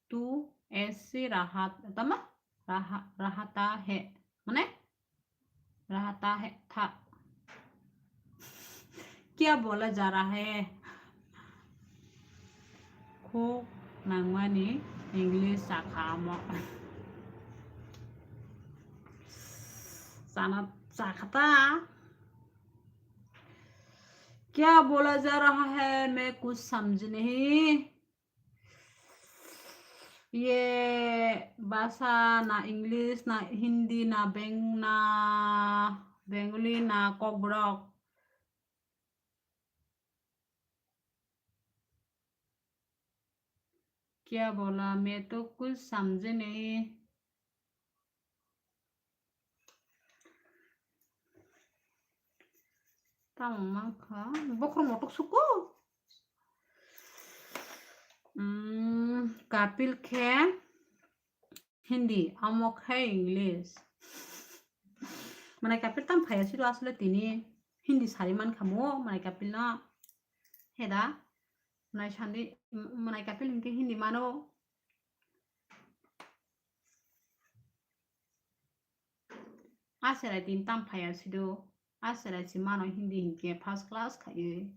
to S C rahat, tama? Raha-, rahata hai. Mane? Rahata hai, tha. Kya bola ja raha hai? Khuk nangmani English sakha amo. Sana sakha ta. Kya bola ja raha hai, main kuch samjh nahi. Ye bhasha na English na Hindi na Beng-, na Bengali na Kokborok. Kya bola, main to kuch samjhe nahi. Tamo mankha, bokhorok motok suko. Hmm, Kapil khe Hindi, amo khe English. Mane Kapil tam phaiya siro asle tini Hindi sari mankha mo, mane Kapil no. Heda, mane sandi, mane Kapil hinkhe Hindi mano. Aserai tin tam phaiya sido. Aserai si mano Hindi hinkhe first class khaiwi.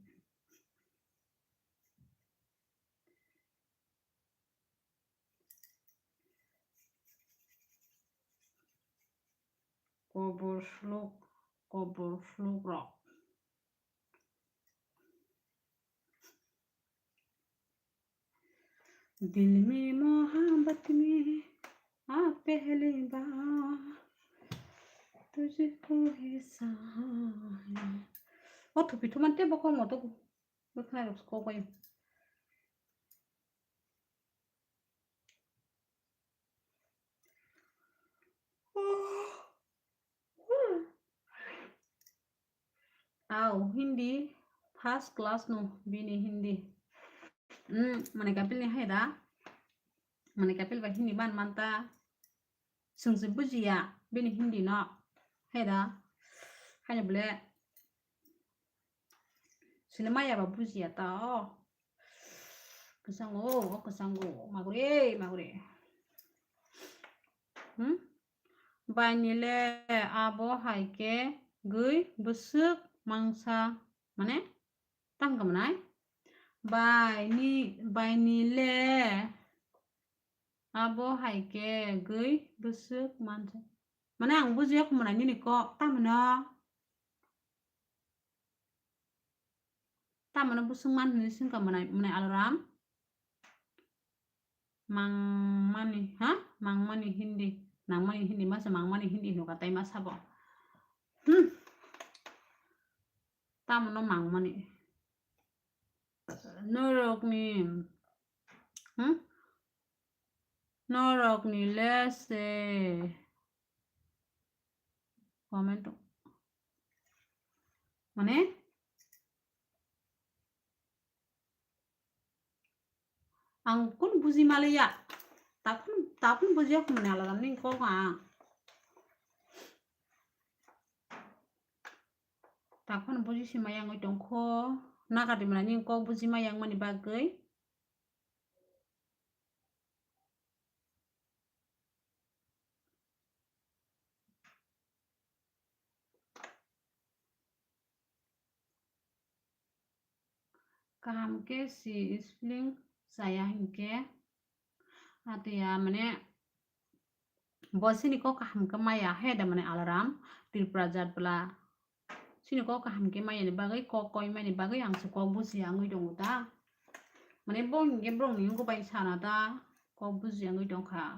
Kobor slok, kobor slok rok. दिल में मोहब्बत में आ पहली बार तुझको एहसास है। O thupi thuman tei bokong moto bwkhwnai rok kok bai. Au, Hindi first class no bini Hindi. Hmm, mane kapil ni hai da. Mane kapil ba Hindi ban manta. Sungsi bujiya bini Hindi no. Hai da. Hai bole. Sini maya ba bujiya ta o. Kwchango, o kwchango. Magure, magure. Hmm? Baini le abo hai khe gwi bwswk mangsa, mane, tang kha mwnai? Baini, baini le abo hai khe gwi bwswk mansa. Mane, ang bujiya kho mwnai nini kok, tamo no? Tamano bwswk man hinwi swngkha mwnai, mwnai Alaram? Mangmani, ha? Mangmani Hindi. Nangmani Hindi masa mangmani Hindi hinwi kha tai masa bo. Hmm. Tamano mangmani. Norokni, hmm? Norokni le se comment mane ang kun buji maliya, takun takun buji aku mane alam ning kok ang takun buji sima yang tongkho nakati mane ning kok buji ma yang mani bagwi. Kaham khe si spelling chaya hinkhe. Atiya mane bo sini kok kaham khe maya he da mane Alaram Tripura jat bwla. Sini kok kaham khe maya ni bagwi kok koi mani bagwi ang se kok buji ya wngwi tongo ta. Mane bo hinkhe borok ni wngkha bai sana ta kok buji ya wngwi tongkha.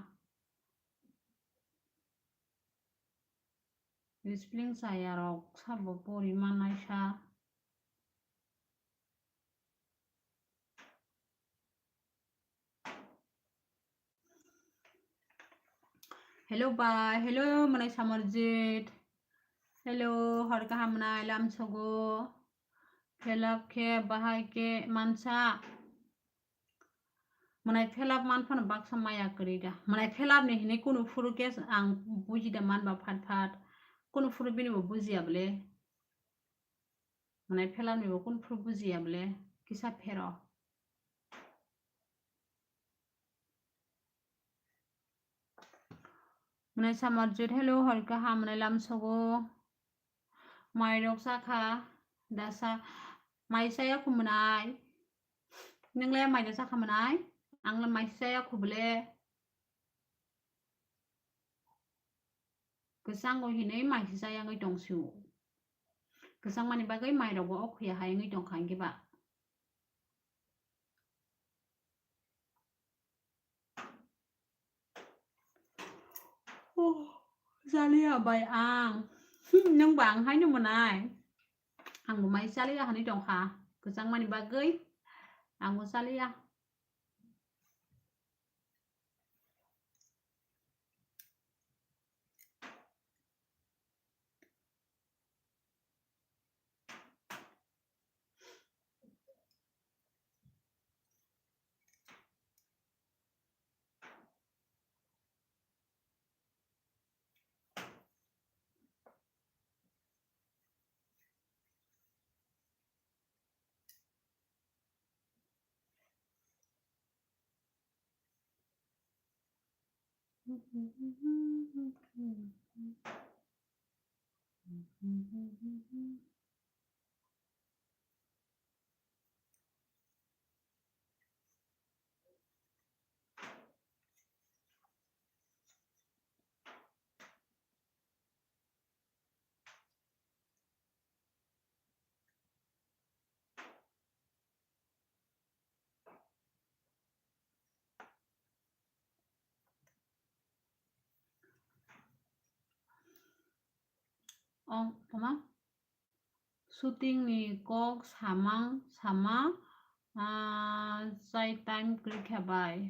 Spelling chaya rok sabo pori manai sa. Hello bai, hello mwnai Samarjit. Hello, hor kaham mwnai lamsogo. Phelap khe bahai khe mansa. Mwnai phelap man phano baksa maya kwrwi da. Mwnai phelap ni hinwi kunu phuru khe ang buji da man ba phat phat. Kunu phuru bini bo bujiya bole. Mwnai phelap ni bo kunu phuru bujiya bole. Kisa phero. Mwnai Samarjit, hello, hor kaham mwnai lamsogo. Mai rok sakha, dasa, mai saya khu mwnai. Nwngle mai da sakha mwnai? Ang le mai saya khu bole. Kwchango hinwi mai saya wngwi tong sio. Kwchang mani bagwi mai rok bo o khuya hai wngwi tong kha hinkhe ba. Oh, chaliya bai ang. Hmm, nwng ba ang haino mwnai. Ang bo mai chaliya hinwi tong kha. Kwchang mani bagwi ang bo chaliya. tong, tama? Shooting ni kok samang sama, ah, chai time kwrwi kha bai.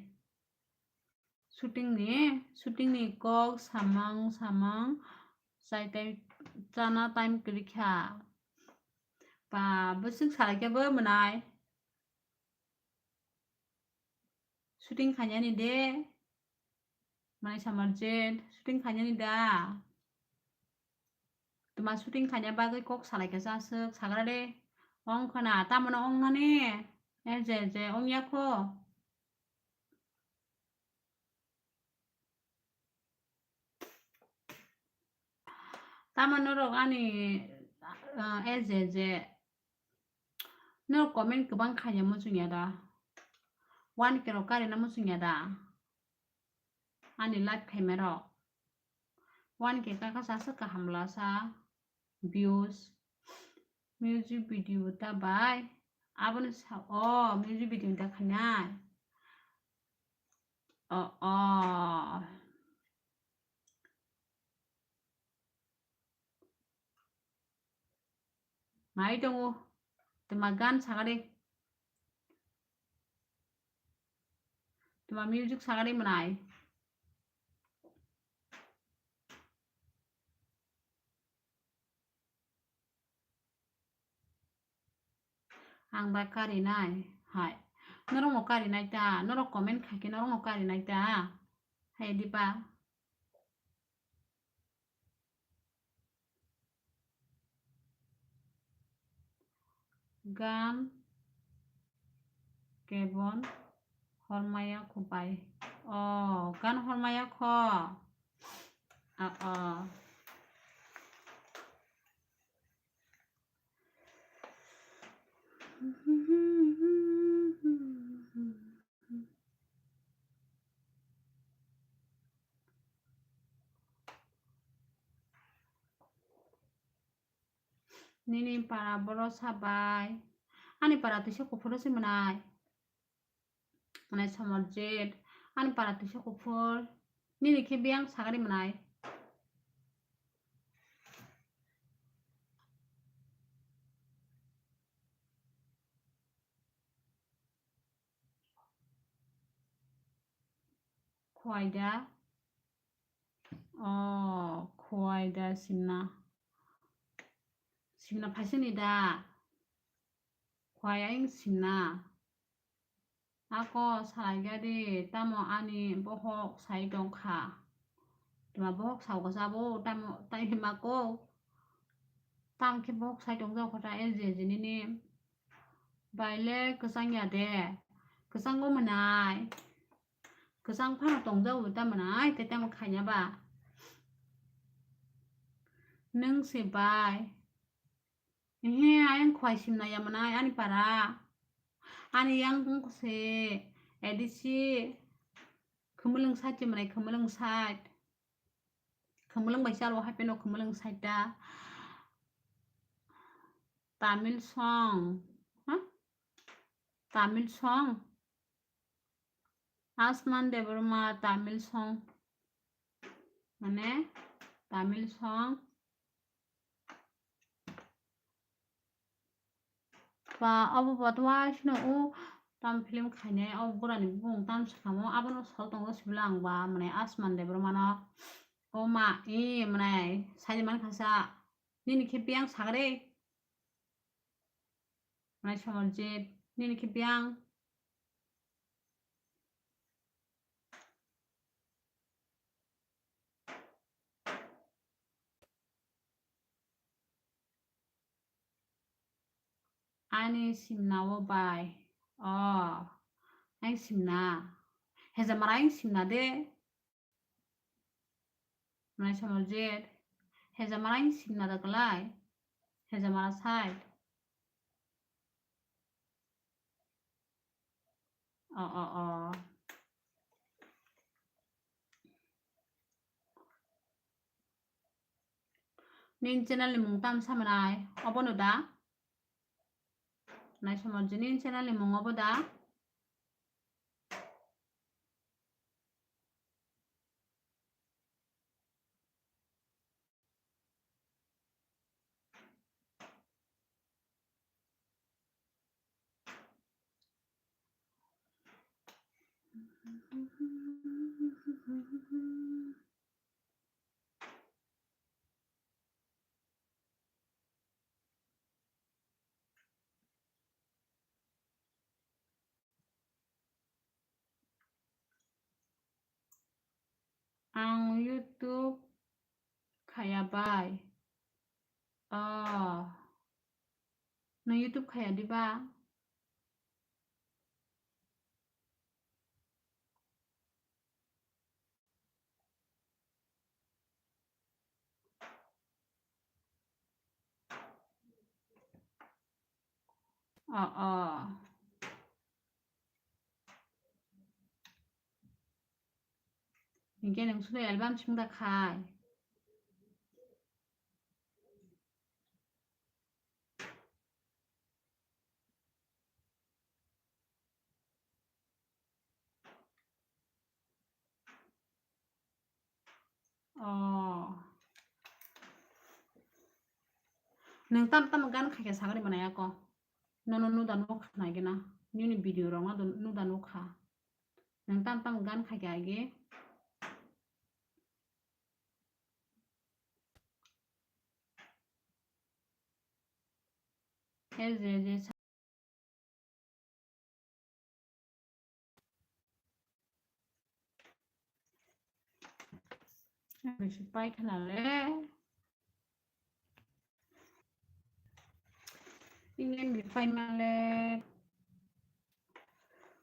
Shooting ni, shooting ni kok samang samang chai time, chana time kwrwi kha. Ba, bwswk salai khe bo mwnai. Shooting khainani de. Mwnai Samarjit, shooting khainani da. Tuma shooting khaina bagwi kok salai khe aswk sagra de. Ong khana, tamo no ong nani? E je je, ong ya kho. Tamo norok ani, ah, e je je. Norok comment kwbang khaina muchung ya da. One K rok karina muchung ya da. Ani live khaima rok. One K kaka sa sa kaham la sa. Views. Music video ta bai. Abono sa, o, music video ta khainai. O, o. Mai tongo. Tuma gan sagade. Tuma music sagade mwnai. Ang ba karinai hai. Norok no karinai ta, norok comment khai khe norok no karinai ta. Hai Dipa. Gan kebon hormaya kho bai. O, gan hormaya kho. A, o. Nini para boro sabai. Ani para tisa kuphur se mwnai. Mwnai Samarjit. Ani para tisa kuphur. Nini khe biyang sagari mwnai. Khwai da. O, khwai da simna. Simna phaisani da. Khwai ayang simna. Ako salai gadi, tamo ani bohok sai tongkha. Tuma bohok sao kasa bo, tamo tai hima ko. Tam khe bohok sai tong jao kho ta, e je je nini. Baile kwchang ya de. Kwchang go mwnai. Kwchang phano tong jao ta mwnai, te tamo khaina ba. Nwng se bai. Ehe, ayang khwai simna ya mwnai ani para. Ani yang wng se A D C. Khumulwng side se mwnai, khumulwng side. Khumulwng bai chalo hai phano khumulwng side ta. Tamil song. Ha? Tamil song. Asman Debbarma Tamil song. Mane Tamil song. Ba, abo ba twa sino o tam film khainai, o bura ni bung tam sakamo, abono sal tongo sibila ang ba, mane Asman Debbarma no. O ma, e, mane, sai man khasa, nini khe biyang sagre. Mane Samarjit, nini khe biyang. Ani simna o bai. O, ang simna. Hejamara ang simna de. Mane Samarjit. Hejamara ang simna da kalai. Hejamara side. O, o, o. Nini channel ni mung tam sa mwnai? Obono da? Nai Samarjit, nini channel ni mung obo da? Ang YouTube khaya bai. Oh. Nwng YouTube khaya diba? Oh, oh. Hinkhe nwng sudo album sing da khai. Oh. Nwng tam tam gan khaikhe sagani manaya ko. Nono nuda nuk khnai gena. Nini video rok no nuda nuk kha. Nwng tam tam gan khaikhe age. He je je sa-, bisi paikha na le. Ini bisi paima le.